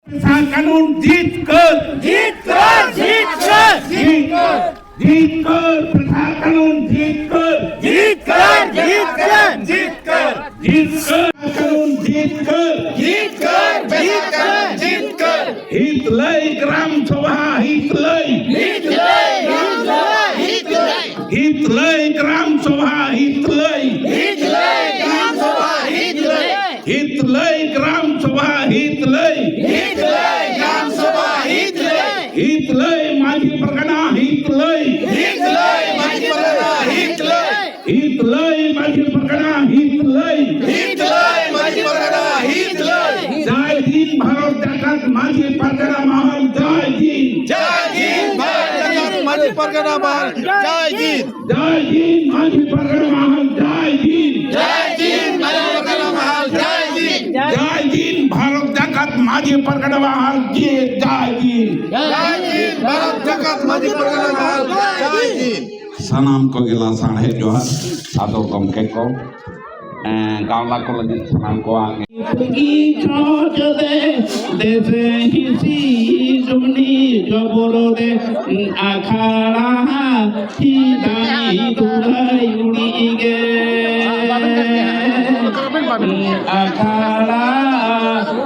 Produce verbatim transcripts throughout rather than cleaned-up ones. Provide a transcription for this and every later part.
प्रथा कानून जीत कर, जीत कर, जीत कर, जीत कर, जीत कर, प्रथा कानून जीत कर, जीत कर, जीत कर, जीत कर, जीत कर, प्रथा कानून जीत कर, जीत कर, जीत कर, जीत कर। हित लई ग्राम सभा हित लई, हित लई ग्राम सभा हित लई, हित लई ग्राम सभा हित लई, हित लई ग्राम सभा हित लई, हित लई ग्राम सभा हित लई, हित लई ग्राम सभा हित लई, हित लई माझी परगना हित लई, हित लई माझी परगना हित लई, हित लई माझी परगना हित लई, हित लई माझी परगना हित लई। जय हिंद भारत जाकात माझी परगना महल, जय हिंद। जय हिंद भारत जाकात माझी परगना महल, जय हिंद। जय हिंद माझी परगना महल, जय हिंद। जय हिंद माझी परगना महल, जय हिंद। जय हिंद भारत जाकात माझी परगना महल, जय हिंद। जय हिंद भारत जाकात माझी परगना महल, जय हिंद। ᱥᱟᱱᱟᱢ ᱠᱚᱜᱮ ᱞᱟᱥᱟᱬᱦᱮᱫ ᱡᱚᱦᱟᱨ, ᱥᱟᱫᱚᱨ ᱜᱚᱢᱠᱮ ᱠᱚ, ᱮᱸ, ᱜᱟᱶᱞᱟ ᱠᱚ ᱞᱟᱹᱜᱤᱫ ᱥᱟᱱᱟᱢ ᱠᱚᱣᱟᱜ ᱜᱮ᱾ ᱯᱩᱛᱷᱤ ᱪᱷᱚᱸᱪ ᱫᱮ, ᱫᱮᱥᱮ ᱦᱤᱥᱤ ᱰᱩᱢᱱᱤ ᱡᱚᱵᱚᱨ ᱫᱮ, ᱟᱠᱷᱟᱲᱟ ᱦᱤᱫᱟᱱᱤ ᱫᱩᱲᱟᱹᱭ ᱩᱲᱤ ᱜᱮ᱾ ᱟᱠᱷᱟᱲᱟ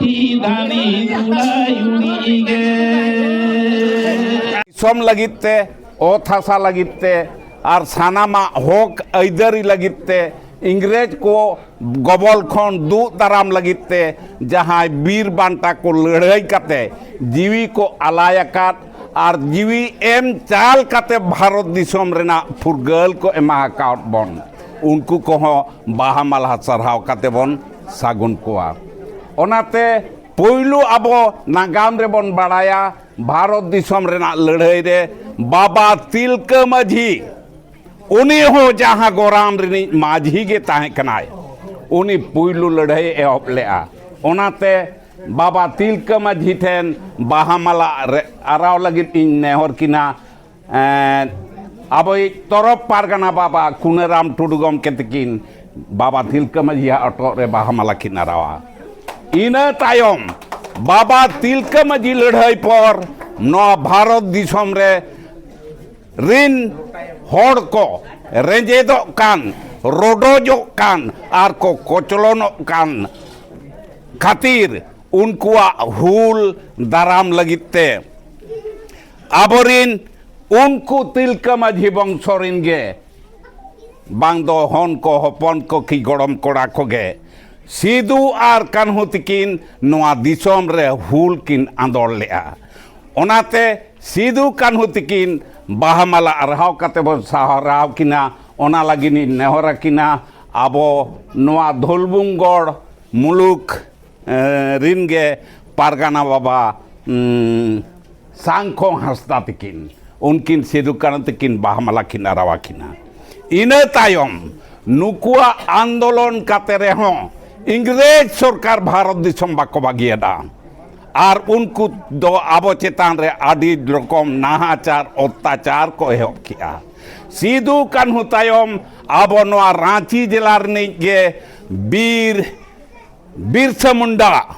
ᱦᱤᱫᱟᱱᱤ ᱫᱩᱲᱟᱹᱭ ᱩᱲᱤ ᱜᱮ᱾ ᱫᱤᱥᱚᱢ ᱞᱟᱹᱜᱤᱫ ᱛᱮ, ᱚᱛ ᱦᱟᱥᱟ ᱞᱟᱹᱜᱤᱫ ᱛᱮ ᱟᱨ ᱥᱟᱱᱟᱢᱟᱜ ᱦᱚᱠ ᱟᱹᱭᱫᱟᱹᱨᱤ ᱞᱟᱹᱜᱤᱫ ᱛᱮ ᱤᱝᱨᱮᱡᱽ ᱠᱚ ᱜᱚᱵᱚᱞ ᱠᱷᱚᱱ ᱫᱩᱜ ᱫᱟᱨᱟᱢ ᱞᱟᱹᱜᱤᱫ ᱛᱮ ᱡᱟᱦᱟᱸᱭ ᱵᱤᱨ ᱵᱟᱱᱴᱟ ᱠᱚ ᱞᱟᱹᱲᱦᱟᱹᱭ ᱠᱟᱛᱮ ᱡᱤᱣᱤ ᱠᱚ ᱟᱞᱟᱭ ᱟᱠᱟᱫ ᱟᱨ ᱡᱤᱣᱤ ᱮᱢ ᱪᱟᱞ ᱠᱟᱛᱮ ᱵᱷᱟᱨᱚᱛ ᱫᱤᱥᱚᱢ ᱨᱮᱱᱟᱜ ᱯᱷᱩᱨᱜᱟᱹᱞ ᱠᱚ ᱮᱢᱟ ᱟᱠᱟᱫ ᱵᱚᱱ, ᱩᱱᱠᱩ ᱠᱚᱦᱚᱸ ᱵᱟᱦᱟ ᱢᱟᱞᱟ ᱥᱟᱨᱦᱟᱣ ᱠᱟᱛᱮ ᱵᱚᱱ ᱥᱟᱹᱜᱩᱱ ᱠᱚᱣᱟ᱾ ᱚᱱᱟᱛᱮ ᱯᱳᱭᱞᱳ ᱟᱵᱚ ᱱᱟᱜᱟᱢ ᱨᱮᱵᱚᱱ ᱵᱟᱲᱟᱭᱟ, ᱵᱷᱟᱨᱚᱛ ᱫᱤᱥᱚᱢ ᱨᱮᱱᱟᱜ ᱞᱟᱹᱲᱦᱟᱹᱭ ᱨᱮ ᱵᱟᱵᱟ ᱛᱤᱞᱠᱟᱹ ᱢᱟᱹᱡᱷᱤ, ᱩᱱᱤ ᱦᱚᱸ ᱡᱟᱦᱟᱸ ᱜᱚᱨᱟᱢ ᱨᱤᱱᱤᱡ ᱢᱟᱹᱡᱷᱤ ᱜᱮ ᱛᱟᱦᱮᱸ ᱠᱟᱱᱟᱭ, ᱩᱱᱤ ᱯᱩᱭᱞᱩ ᱞᱟᱹᱲᱦᱟᱹᱭᱮ ᱮᱦᱚᱵ ᱞᱮᱫᱼᱟ᱾ ᱚᱱᱟᱛᱮ ᱵᱟᱵᱟ ᱛᱤᱞᱠᱟᱹ ᱢᱟᱹᱡᱷᱤ ᱴᱷᱮᱱ ᱵᱟᱦᱟ ᱢᱟᱞᱟ ᱨᱮ ᱟᱨᱟᱣ ᱞᱟᱹᱜᱤᱫ ᱤᱧ ᱱᱮᱦᱚᱨ ᱠᱤᱱᱟ᱾ ᱮᱸ, ᱟᱵᱚᱭᱤᱡ ᱛᱚᱨᱚᱯ ᱯᱟᱨᱜᱟᱱᱟ ᱵᱟᱵᱟ ᱠᱩᱱᱟᱹᱨᱟᱢ ᱴᱩᱰᱩ ᱜᱚᱢᱠᱮ ᱛᱟᱹᱠᱤᱱ ᱵᱟᱵᱟ ᱛᱤᱞᱠᱟᱹ ᱢᱟᱹᱡᱷᱤᱭᱟᱜ ᱦᱚᱴᱚᱜ ᱨᱮ ᱵᱟᱦᱟ ᱢᱟᱞᱟ ᱠᱤᱱ ᱟᱨᱟᱣᱟ᱾ ᱤᱱᱟᱹ ᱛᱟᱭᱚᱢ ᱵᱟᱵᱟ ᱛᱤᱞᱠᱟᱹ ᱢᱟᱹᱡᱷᱤ ᱞᱟᱹᱲᱦᱟᱹᱭ ᱯᱚᱨ ᱱᱚᱣᱟ ᱵᱷᱟᱨᱚᱛ ᱫᱤᱥᱚᱢ ᱨᱮ ᱨᱤᱱ ᱦᱚᱲ ᱠᱚ ᱨᱮᱸᱡᱮᱫᱚᱜ ᱠᱟᱱ, ᱨᱚᱰᱚᱡᱚᱜ ᱠᱟᱱ ᱟᱨ ᱠᱚ ᱠᱚᱪᱞᱚᱱᱚᱜ ᱠᱟᱱ ᱠᱷᱟᱹᱛᱤᱨ ᱩᱱᱠᱩᱣᱟᱜ ᱦᱩᱞ ᱫᱟᱨᱟᱢ ᱞᱟᱹᱜᱤᱫ ᱛᱮ ᱟᱵᱚᱨᱤᱱ ᱩᱱᱠᱩ ᱛᱤᱞᱠᱟᱹ ᱢᱟᱹᱡᱷᱤ ᱵᱚᱝᱥᱚ ᱨᱤᱱ ᱜᱮ ᱵᱟᱝ ᱫᱚ ᱦᱚᱱ ᱠᱚ, ᱦᱚᱯᱚᱱ ᱠᱚ ᱠᱤ ᱜᱚᱲᱚᱢ ᱠᱚᱲᱟ ᱠᱚᱜᱮ ᱥᱤᱫᱩ ᱟᱨ ᱠᱟᱹᱱᱦᱩ ᱛᱤᱠᱤᱱ ᱱᱚᱣᱟ ᱫᱤᱥᱚᱢ ᱨᱮ ᱦᱩᱞ ᱠᱤᱱ ᱟᱸᱫᱳᱲ ᱞᱮᱫᱼᱟ᱾ ᱚᱱᱟᱛᱮ ᱥᱤᱫᱩ ᱠᱟᱹᱱᱦᱩ ᱛᱤᱠᱤᱱ ᱵᱟᱦᱟ ᱢᱟᱞᱟ ᱟᱨᱦᱟᱣ ᱠᱟᱛᱮ ᱵᱚᱱ ᱥᱟᱨᱦᱟᱣ ᱠᱤᱱᱟ᱾ ᱚᱱᱟ ᱞᱟᱹᱜᱤᱫ ᱤᱧ ᱱᱮᱦᱚᱨ ᱟᱹᱠᱤᱱᱟ, ᱟᱵᱚ ᱱᱚᱣᱟ ᱫᱷᱩᱞᱵᱷᱩᱢᱜᱚᱲ ᱢᱩᱞᱩᱠ ᱮ, ᱨᱤᱱ ᱜᱮ ᱯᱟᱨᱜᱟᱱᱟ ᱵᱟᱵᱟ, ᱩᱢ, ᱥᱟᱝᱠᱷᱚ ᱦᱟᱸᱥᱫᱟ ᱛᱤᱠᱤᱱ, ᱩᱱᱠᱤᱱ ᱥᱤᱫᱩ ᱠᱟᱹᱱᱦᱩ ᱛᱤᱠᱤᱱ ᱵᱟᱦᱟ ᱢᱟᱞᱟ ᱠᱤᱱ ᱟᱨᱟᱣ ᱟᱹᱠᱤᱱᱟ᱾ ᱤᱱᱟᱹ ᱛᱟᱭᱚᱢ ᱱᱩᱠᱩᱣᱟᱜ ᱟᱱᱫᱳᱞᱚᱱ ᱠᱟᱛᱮ ᱨᱮᱦᱚᱸ ᱤᱝᱨᱮᱡᱽ ᱥᱚᱨᱠᱟᱨ ᱵᱷᱟᱨᱚᱛ ᱫᱤᱥᱚᱢ ᱵᱟᱠᱚ ᱵᱟᱹᱜᱤᱭᱟᱫᱟ᱾ ᱟᱨ ᱩᱱᱠᱩ ᱫᱚ ᱟᱵᱚ ᱪᱮᱛᱟᱱ ᱨᱮ ᱟᱹᱰᱤ ᱨᱚᱠᱚᱢ ᱱᱟᱦᱟᱪᱟᱨ, ᱚᱛᱛᱟᱪᱟᱨ ᱠᱚ ᱮᱦᱚᱵ ᱠᱮᱜᱼᱟ᱾ ᱥᱤᱫᱩ ᱠᱟᱹᱱᱦᱩ ᱛᱟᱭᱚᱢ ᱟᱵᱚ ᱱᱚᱣᱟ ᱨᱟᱸᱪᱤ ᱡᱮᱞᱟ ᱨᱤᱱᱤᱡ ᱜᱮ ᱵᱤᱨ ᱵᱤᱨᱥᱟ ᱢᱩᱱᱰᱟ,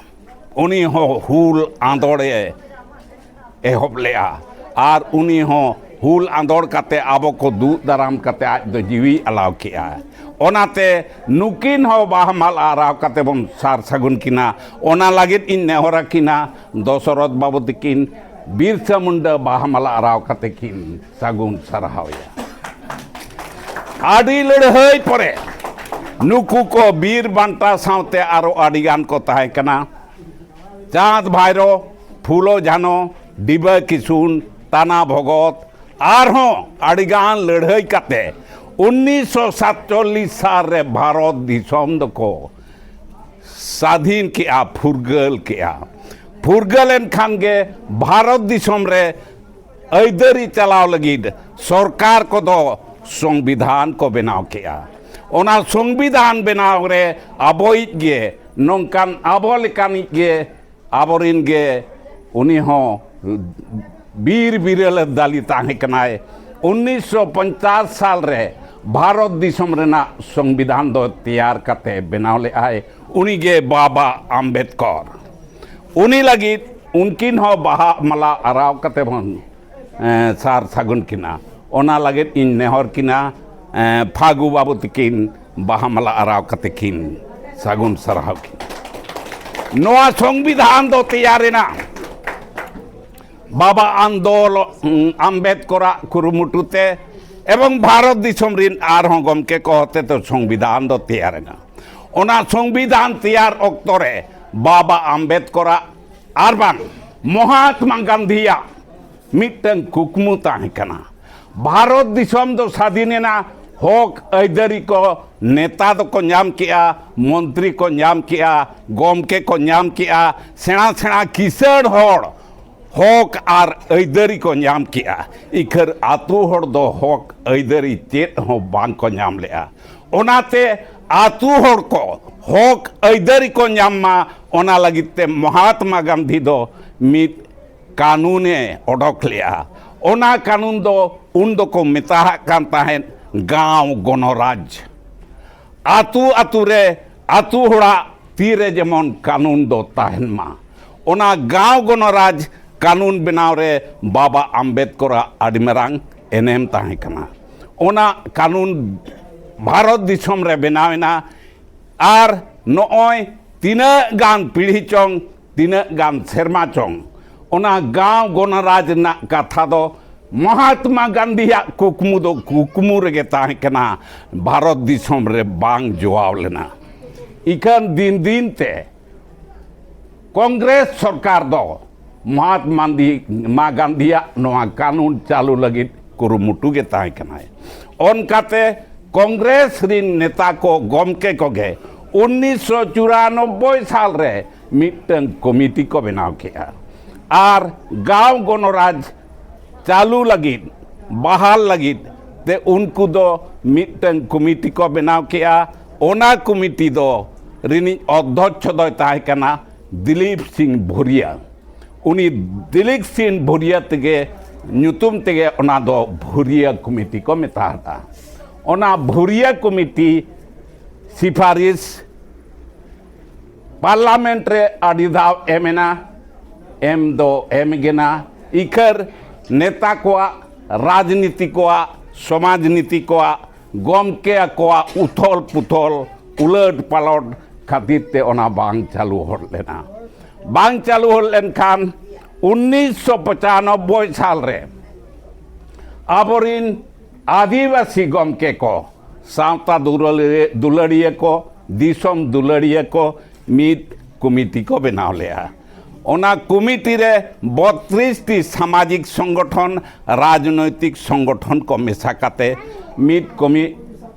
ᱩᱱᱤ ᱦᱚᱸ ᱦᱩᱞ ᱟᱸᱫᱳᱲ ᱮ ᱮᱦᱚᱵ ᱞᱮᱫᱼᱟ᱾ ᱟᱨ ᱩᱱᱤ ᱦᱚᱸ ᱦᱩᱞ ᱟᱸᱫᱳᱲ ᱠᱟᱛᱮ ᱟᱵᱚ ᱠᱚ ᱫᱩᱜ ᱫᱟᱨᱟᱢ ᱠᱟᱛᱮ ᱟᱡ ᱫᱚ ᱡᱤᱣᱤᱭ ᱟᱞᱟᱣ ᱠᱮᱜᱼᱟ᱾ ᱚᱱᱟᱛᱮ ᱱᱩᱠᱤᱱ ᱦᱚᱸ ᱵᱟᱦᱟ ᱢᱟᱞᱟ ᱟᱨᱟᱣ ᱠᱟᱛᱮ ᱵᱚᱱ ᱥᱟᱨ ᱥᱟᱹᱜᱩᱱ ᱠᱤᱱᱟ᱾ ᱚᱱᱟ ᱞᱟᱹᱜᱤᱫ ᱤᱧ ᱱᱮᱦᱚᱨ ᱟᱹᱠᱤᱱᱟ, ᱫᱚᱥᱚᱨᱚᱛᱷ ᱵᱟᱹᱵᱩ ᱛᱤᱠᱤᱱ ᱵᱤᱨᱥᱟ ᱢᱩᱱᱰᱟ ᱵᱟᱦᱟ ᱢᱟᱞᱟ ᱟᱨᱟᱣ ᱠᱟᱛᱮ ᱠᱤᱱ ᱥᱟᱹᱜᱩᱱ ᱥᱟᱨᱦᱟᱣᱮᱭᱟ᱾ ᱟᱹᱰᱤ ᱞᱟᱹᱲᱦᱟᱹᱭ ᱯᱚᱨᱮ ᱱᱩᱠᱩ ᱠᱚ ᱵᱤᱨ ᱵᱟᱱᱴᱟ ᱥᱟᱶᱛᱮ ᱟᱨᱚ ᱟᱹᱰᱤ ᱜᱟᱱ ᱠᱚ ᱛᱟᱦᱮᱸ ᱠᱟᱱᱟ᱾ ᱪᱟᱸᱫᱽ ᱵᱷᱟᱭᱨᱳ, ᱯᱷᱩᱞᱳ ᱡᱷᱟᱱᱳ, ᱰᱤᱵᱟᱹ ᱠᱤᱥᱩᱱ, ᱛᱟᱱᱟ ᱵᱷᱚᱜᱚᱛ, ᱟᱨᱦᱚᱸ ᱟᱹᱰᱤ ᱜᱟᱱ ᱞᱟᱹᱲᱦᱟᱹᱭ ᱠᱟᱛᱮ ᱩᱱᱤᱥᱥᱚ ᱥᱟᱛᱪᱚᱞᱞᱤᱥ ᱥᱟᱞ ᱨᱮ ᱵᱷᱟᱨᱚᱛ ᱫᱤᱥᱚᱢ ᱫᱚᱠᱚ ᱥᱟᱫᱷᱤᱱ ᱠᱮᱜᱼᱟ, ᱯᱷᱩᱨᱜᱟᱹᱞ ᱠᱮᱜᱼᱟ᱾ ᱯᱷᱩᱨᱜᱟᱹᱞ ᱮᱱ ᱠᱷᱟᱱ ᱜᱮ ᱵᱷᱟᱨᱚᱛ ᱫᱤᱥᱚᱢ ᱨᱮ ᱟᱹᱭᱫᱟᱹᱨᱤ ᱪᱟᱞᱟᱣ ᱞᱟᱹᱜᱤᱫ ᱥᱚᱨᱠᱟᱨ ᱠᱚᱫᱚ ᱥᱚᱝᱵᱤᱫᱷᱟᱱ ᱠᱚ ᱵᱮᱱᱟᱣ ᱠᱮᱜᱼᱟ᱾ ᱚᱱᱟ ᱥᱚᱝᱵᱤᱫᱷᱟᱱ ᱵᱮᱱᱟᱣ ᱨᱮ ᱟᱵᱚᱭᱤᱡ ᱜᱮ, ᱱᱚᱝᱠᱟᱱ ᱟᱵᱚ ᱞᱮᱠᱟᱱᱤᱡ ᱜᱮ, ᱟᱵᱚᱨᱤᱱ ᱜᱮ ᱩᱱᱤ ᱦᱚᱸ ᱵᱤᱨ ᱵᱤᱨᱟᱹᱞ ᱫᱟᱞᱤ ᱛᱟᱦᱮᱸ ᱠᱟᱱᱟᱭ᱾ ᱩᱱᱤᱥᱥᱚ ᱯᱚᱧᱪᱟᱥ ᱥᱟᱞ ᱨᱮ ᱵᱷᱟᱨᱚᱛ ᱫᱤᱥᱚᱢ ᱨᱮᱱᱟᱜ ᱥᱚᱝᱵᱤᱫᱷᱟᱱ ᱫᱚ ᱛᱮᱭᱟᱨ ᱠᱟᱛᱮ ᱵᱮᱱᱟᱣ ᱞᱮᱫᱼᱟᱭ ᱩᱱᱤ ᱜᱮ ᱵᱟᱵᱟ ᱟᱢᱵᱮᱫᱠᱚᱨ᱾ ᱩᱱᱤ ᱞᱟᱹᱜᱤᱫ ᱩᱱᱠᱤᱱ ᱦᱚᱸ ᱵᱟᱦᱟ ᱢᱟᱞᱟ ᱟᱨᱟᱣ ᱠᱟᱛᱮ ᱵᱚᱱ, ᱮᱸ, ᱥᱟᱨ ᱥᱟᱹᱜᱩᱱ ᱠᱤᱱᱟ᱾ ᱚᱱᱟ ᱞᱟᱹᱜᱤᱫ ᱤᱧ ᱱᱮᱦᱚᱨ ᱠᱤᱱᱟ, ᱮᱸ, ᱯᱷᱟᱹᱜᱩ ᱵᱟᱹᱵᱩ ᱛᱤᱠᱤᱱ ᱵᱟᱦᱟ ᱢᱟᱞᱟ ᱟᱨᱟᱣ ᱠᱟᱛᱮ ᱠᱤᱱ ᱥᱟᱹᱜᱩᱱ ᱥᱟᱨᱦᱟᱣ ᱠᱤᱱᱟ᱾ ᱱᱚᱣᱟ ᱥᱚᱝᱵᱤᱫᱷᱟᱱ ᱫᱚ ᱛᱮᱭᱟᱨ ᱮᱱᱟ ᱵᱟᱵᱟ ᱟᱱᱫᱳᱞ-, ᱟᱢᱵᱮᱫᱠᱚᱨᱟᱜ ᱠᱩᱨᱩᱢᱩᱴᱩ ᱛᱮ ᱮᱵᱚᱝ ᱵᱷᱟᱨᱚᱛ ᱫᱤᱥᱚᱢ ᱨᱤᱱ ᱟᱨᱦᱚᱸ ᱜᱚᱢᱠᱮ ᱠᱚ ᱦᱚᱛᱮ ᱛᱮ ᱥᱚᱝᱵᱤᱫᱷᱟᱱ ᱫᱚ ᱛᱮᱭᱟᱨ ᱮᱱᱟ᱾ ᱚᱱᱟ ᱥᱚᱝᱵᱤᱫᱷᱟᱱ ᱛᱮᱭᱟᱨ ᱚᱠᱛᱚ ᱨᱮ ᱵᱟᱵᱟ ᱟᱢᱵᱮᱫᱠᱚᱨᱟᱜ ᱟᱨ ᱵᱟᱝ ᱢᱚᱦᱟᱛᱢᱟ ᱜᱟᱱᱫᱷᱤᱭᱟᱜ ᱢᱤᱫᱴᱟᱝ ᱠᱩᱠᱢᱩ ᱛᱟᱦᱮᱸ ᱠᱟᱱᱟ᱾ ᱵᱷᱟᱨᱚᱛ ᱫᱤᱥᱚᱢ ᱫᱚ ᱥᱟᱹᱫᱷᱤᱱ ᱮᱱᱟ, ᱦᱚᱠ ᱟᱹᱭᱫᱟᱹᱨᱤ ᱠᱚ ᱱᱮᱛᱟ ᱫᱚᱠᱚ ᱧᱟᱢ ᱠᱮᱜᱼᱟ, ᱢᱚᱱᱛᱨᱤ ᱠᱚ ᱧᱟᱢ ᱠᱮᱜᱼᱟ, ᱜᱚᱢᱠᱮ ᱠᱚ ᱧᱟᱢ ᱠᱮᱜᱼᱟ, ᱥᱮᱬᱟ ᱥᱮᱬᱟ ᱠᱤᱥᱟᱹᱬ ᱦᱚᱲ ᱦᱚᱠ ᱟᱨ ᱟᱹᱭᱫᱟᱹᱨᱤ ᱠᱚ ᱧᱟᱢ ᱠᱮᱜᱼᱟ᱾ ᱤᱠᱷᱟᱹᱨ ᱟᱹᱛᱩ ᱦᱚᱲ ᱫᱚ ᱦᱚᱠ ᱟᱹᱭᱫᱟᱹᱨᱤ ᱪᱮᱫ ᱦᱚᱸ ᱵᱟᱝ ᱠᱚ ᱧᱟᱢ ᱞᱮᱜᱼᱟ᱾ ᱚᱱᱟᱛᱮ ᱟᱹᱛᱩ ᱦᱚᱲ ᱠᱚ ᱦᱚᱠ ᱟᱹᱭᱫᱟᱹᱨᱤ ᱠᱚ ᱧᱟᱢ ᱢᱟ, ᱚᱱᱟ ᱞᱟᱹᱜᱤᱫ ᱛᱮ ᱢᱚᱦᱟᱛᱢᱟ ᱜᱟᱱᱫᱷᱤ ᱫᱚ ᱢᱤᱫ ᱠᱟᱹᱱᱩᱱᱮ ᱚᱰᱚᱠ ᱞᱮᱜᱼᱟ᱾ ᱚᱱᱟ ᱠᱟᱹᱱᱩᱱ ᱫᱚ ᱩᱱ ᱫᱚᱠᱚ ᱢᱮᱛᱟᱜ ᱠᱟᱱ ᱛᱟᱦᱮᱸᱫ ᱜᱟᱶ ᱜᱚᱱᱚᱨᱟᱡᱽ᱾ ᱟᱹᱛᱩ ᱟᱹᱛᱩ ᱨᱮ ᱟᱹᱛᱩ ᱦᱚᱲᱟᱜ ᱛᱤ ᱨᱮ ᱡᱮᱢᱚᱱ ᱠᱟᱹᱱᱩᱱ ᱫᱚ ᱛᱟᱦᱮᱱ ᱢᱟ᱾ ᱚᱱᱟ ᱜᱟᱶ ᱜᱚᱱᱚᱨᱟᱡᱽ ᱠᱟᱹᱱᱩᱱ ᱵᱮᱱᱟᱣ ᱨᱮ ᱵᱟᱵᱟ ᱟᱢᱵᱮᱫᱠᱚᱨᱟᱜ ᱟᱹᱰᱤ ᱢᱟᱨᱟᱝ ᱮᱱᱮᱢ ᱛᱟᱦᱮᱸ ᱠᱟᱱᱟ᱾ ᱚᱱᱟ ᱠᱟᱹᱱᱩᱱ ᱵᱷᱟᱨᱚᱛ ᱫᱤᱥᱚᱢ ᱨᱮ ᱵᱮᱱᱟᱣ ᱮᱱᱟ᱾ ᱟᱨ ᱱᱚᱜᱼᱚᱭ ᱛᱤᱱᱟᱹᱜ ᱜᱟᱱ ᱯᱤᱲᱦᱤ ᱪᱚᱝ, ᱛᱤᱱᱟᱹᱜ ᱜᱟᱱ ᱥᱮᱨᱢᱟ ᱪᱚᱝ, ᱚᱱᱟ ᱜᱟᱶ ᱜᱚᱱᱚᱨᱟᱡᱽ ᱨᱮᱱᱟᱜ ᱠᱟᱛᱷᱟ ᱫᱚ ᱢᱚᱦᱟᱛᱢᱟ ᱜᱟᱱᱫᱷᱤᱭᱟᱜ ᱠᱩᱠᱢᱩ ᱫᱚ ᱠᱩᱠᱢᱩ ᱨᱮᱜᱮ ᱛᱟᱦᱮᱸ ᱠᱟᱱᱟ, ᱵᱷᱟᱨᱚᱛ ᱫᱤᱥᱚᱢ ᱨᱮ ᱵᱟᱝ ᱡᱚᱣᱟᱣ ᱞᱮᱱᱟ᱾ ᱤᱠᱷᱟᱹᱱ ᱫᱤᱱ ᱫᱤᱱ ᱛᱮ ᱠᱚᱝᱜᱨᱮᱥ ᱥᱚᱨᱠᱟᱨ ᱫᱚ ᱢᱚᱦᱟᱛᱢᱟ ᱜᱟᱱᱫᱷᱤ-, ᱢᱟ ᱜᱟᱱᱫᱷᱤᱭᱟᱜ ᱱᱚᱣᱟ ᱠᱟᱹᱱᱩᱱ ᱪᱟᱹᱞᱩ ᱞᱟᱹᱜᱤᱫ ᱠᱩᱨᱩᱢᱩᱴᱩ ᱜᱮ ᱛᱟᱦᱮᱸ ᱠᱟᱱᱟᱭ᱾ ᱚᱱᱠᱟᱛᱮ ᱠᱚᱝᱜᱨᱮᱥ ᱨᱤᱱ ᱱᱮᱛᱟ ᱠᱚ ᱜᱚᱢᱠᱮ ᱠᱚᱜᱮ ᱩᱱᱤᱥᱥᱚ ᱪᱩᱨᱟᱱᱚᱵᱵᱳᱭ ᱥᱟᱞ ᱨᱮ ᱢᱤᱫᱴᱟᱝ ᱠᱚᱢᱤᱴᱤ ᱠᱚ ᱵᱮᱱᱟᱣ ᱠᱮᱜᱼᱟ᱾ ᱟᱨ ᱜᱟᱶ ᱜᱚᱱᱚᱨᱟᱡᱽ ᱪᱟᱹᱞᱩ ᱞᱟᱹᱜᱤᱫ, ᱵᱟᱦᱟᱞ ᱞᱟᱹᱜᱤᱫ ᱛᱮ ᱩᱱᱠᱩ ᱫᱚ ᱢᱤᱫᱴᱟᱝ ᱠᱚᱢᱤᱴᱤ ᱠᱚ ᱵᱮᱱᱟᱣ ᱠᱮᱜᱼᱟ᱾ ᱚᱱᱟ ᱠᱚᱢᱤᱴᱤ ᱫᱚ ᱨᱤᱱᱤᱡ ᱚᱫᱽᱫᱷᱚᱠᱷᱚ ᱫᱚᱭ ᱛᱟᱦᱮᱸ ᱠᱟᱱᱟ ᱫᱤᱞᱤᱯ ᱥᱤᱝ ᱵᱷᱩᱨᱤᱭᱟ᱾ ᱩᱱᱤ ᱫᱤᱞᱤᱯ ᱥᱤᱝ ᱵᱷᱩᱨᱤᱭᱟ ᱛᱮᱜᱮ ᱧᱩᱛᱩᱢ ᱛᱮᱜᱮ ᱚᱱᱟ ᱫᱚ ᱵᱷᱩᱨᱤᱭᱟ ᱠᱚᱢᱤᱴᱤ ᱠᱚ ᱢᱮᱛᱟᱜᱼᱟ᱾ ᱚᱱᱟ ᱵᱷᱩᱨᱤᱭᱟ ᱠᱚᱢᱤᱴᱤ ᱥᱤᱯᱷᱟᱨᱤᱥ ᱯᱟᱨᱞᱟᱢᱮᱱᱴ ᱨᱮ ᱟᱹᱰᱤ ᱫᱷᱟᱣ ᱮᱢ ᱮᱱᱟ, ᱮᱢ ᱫᱚ ᱮᱢ ᱜᱮᱱᱟ᱾ ᱤᱠᱷᱟᱹᱨ ᱱᱮᱛᱟ ᱠᱚᱣᱟᱜ, ᱨᱟᱡᱽᱱᱤᱛᱤ ᱠᱚᱣᱟᱜ, ᱥᱚᱢᱟᱡᱽ ᱱᱤᱛᱤ ᱠᱚᱣᱟᱜ, ᱜᱚᱢᱠᱮ ᱠᱚᱣᱟᱜ ᱩᱛᱷᱚᱞ ᱯᱩᱛᱷᱚᱞ, ᱩᱞᱟᱹᱴ ᱯᱟᱞᱚᱴ ᱠᱷᱟᱹᱛᱤᱨ ᱛᱮ ᱚᱱᱟ ᱵᱟᱝ ᱪᱟᱹᱞᱩ ᱦᱚᱫ ᱞᱮᱱᱟ᱾ ᱵᱟᱝ ᱪᱟᱹᱞᱩ ᱦᱚᱫ ᱞᱮᱱᱠᱷᱟᱱ ᱩᱱᱤᱥᱥᱚ ᱯᱚᱸᱪᱟᱱᱚᱵᱵᱳᱭ ᱥᱟᱞ ᱨᱮ ᱟᱵᱚᱨᱤᱱ ᱟᱹᱫᱤᱵᱟᱹᱥᱤ ᱜᱚᱢᱠᱮ ᱠᱚ, ᱥᱟᱶᱛᱟ ᱫᱩᱞᱟᱹᱲᱤᱭᱟᱹ, ᱫᱩᱞᱟᱹᱲᱤᱭᱟᱹ ᱠᱚ, ᱫᱤᱥᱚᱢ ᱫᱩᱞᱟᱹᱲᱤᱭᱟᱹ ᱠᱚ ᱢᱤᱫ ᱠᱚᱢᱤᱴᱤ ᱠᱚ ᱵᱮᱱᱟᱣ ᱞᱮᱫᱼᱟ᱾ ᱚᱱᱟ ᱠᱚᱢᱤᱴᱤ ᱨᱮ ᱵᱚᱛᱨᱤᱥ ᱴᱤ ᱥᱟᱢᱟᱡᱤᱠ ᱥᱚᱝᱜᱚᱴᱷᱚᱱ, ᱨᱟᱡᱽᱱᱳᱭᱛᱤᱠ ᱥᱚᱝᱜᱚᱴᱷᱚᱱ ᱠᱚ ᱢᱮᱥᱟ ᱠᱟᱛᱮ ᱢᱤᱫ ᱠᱚᱢᱤ-,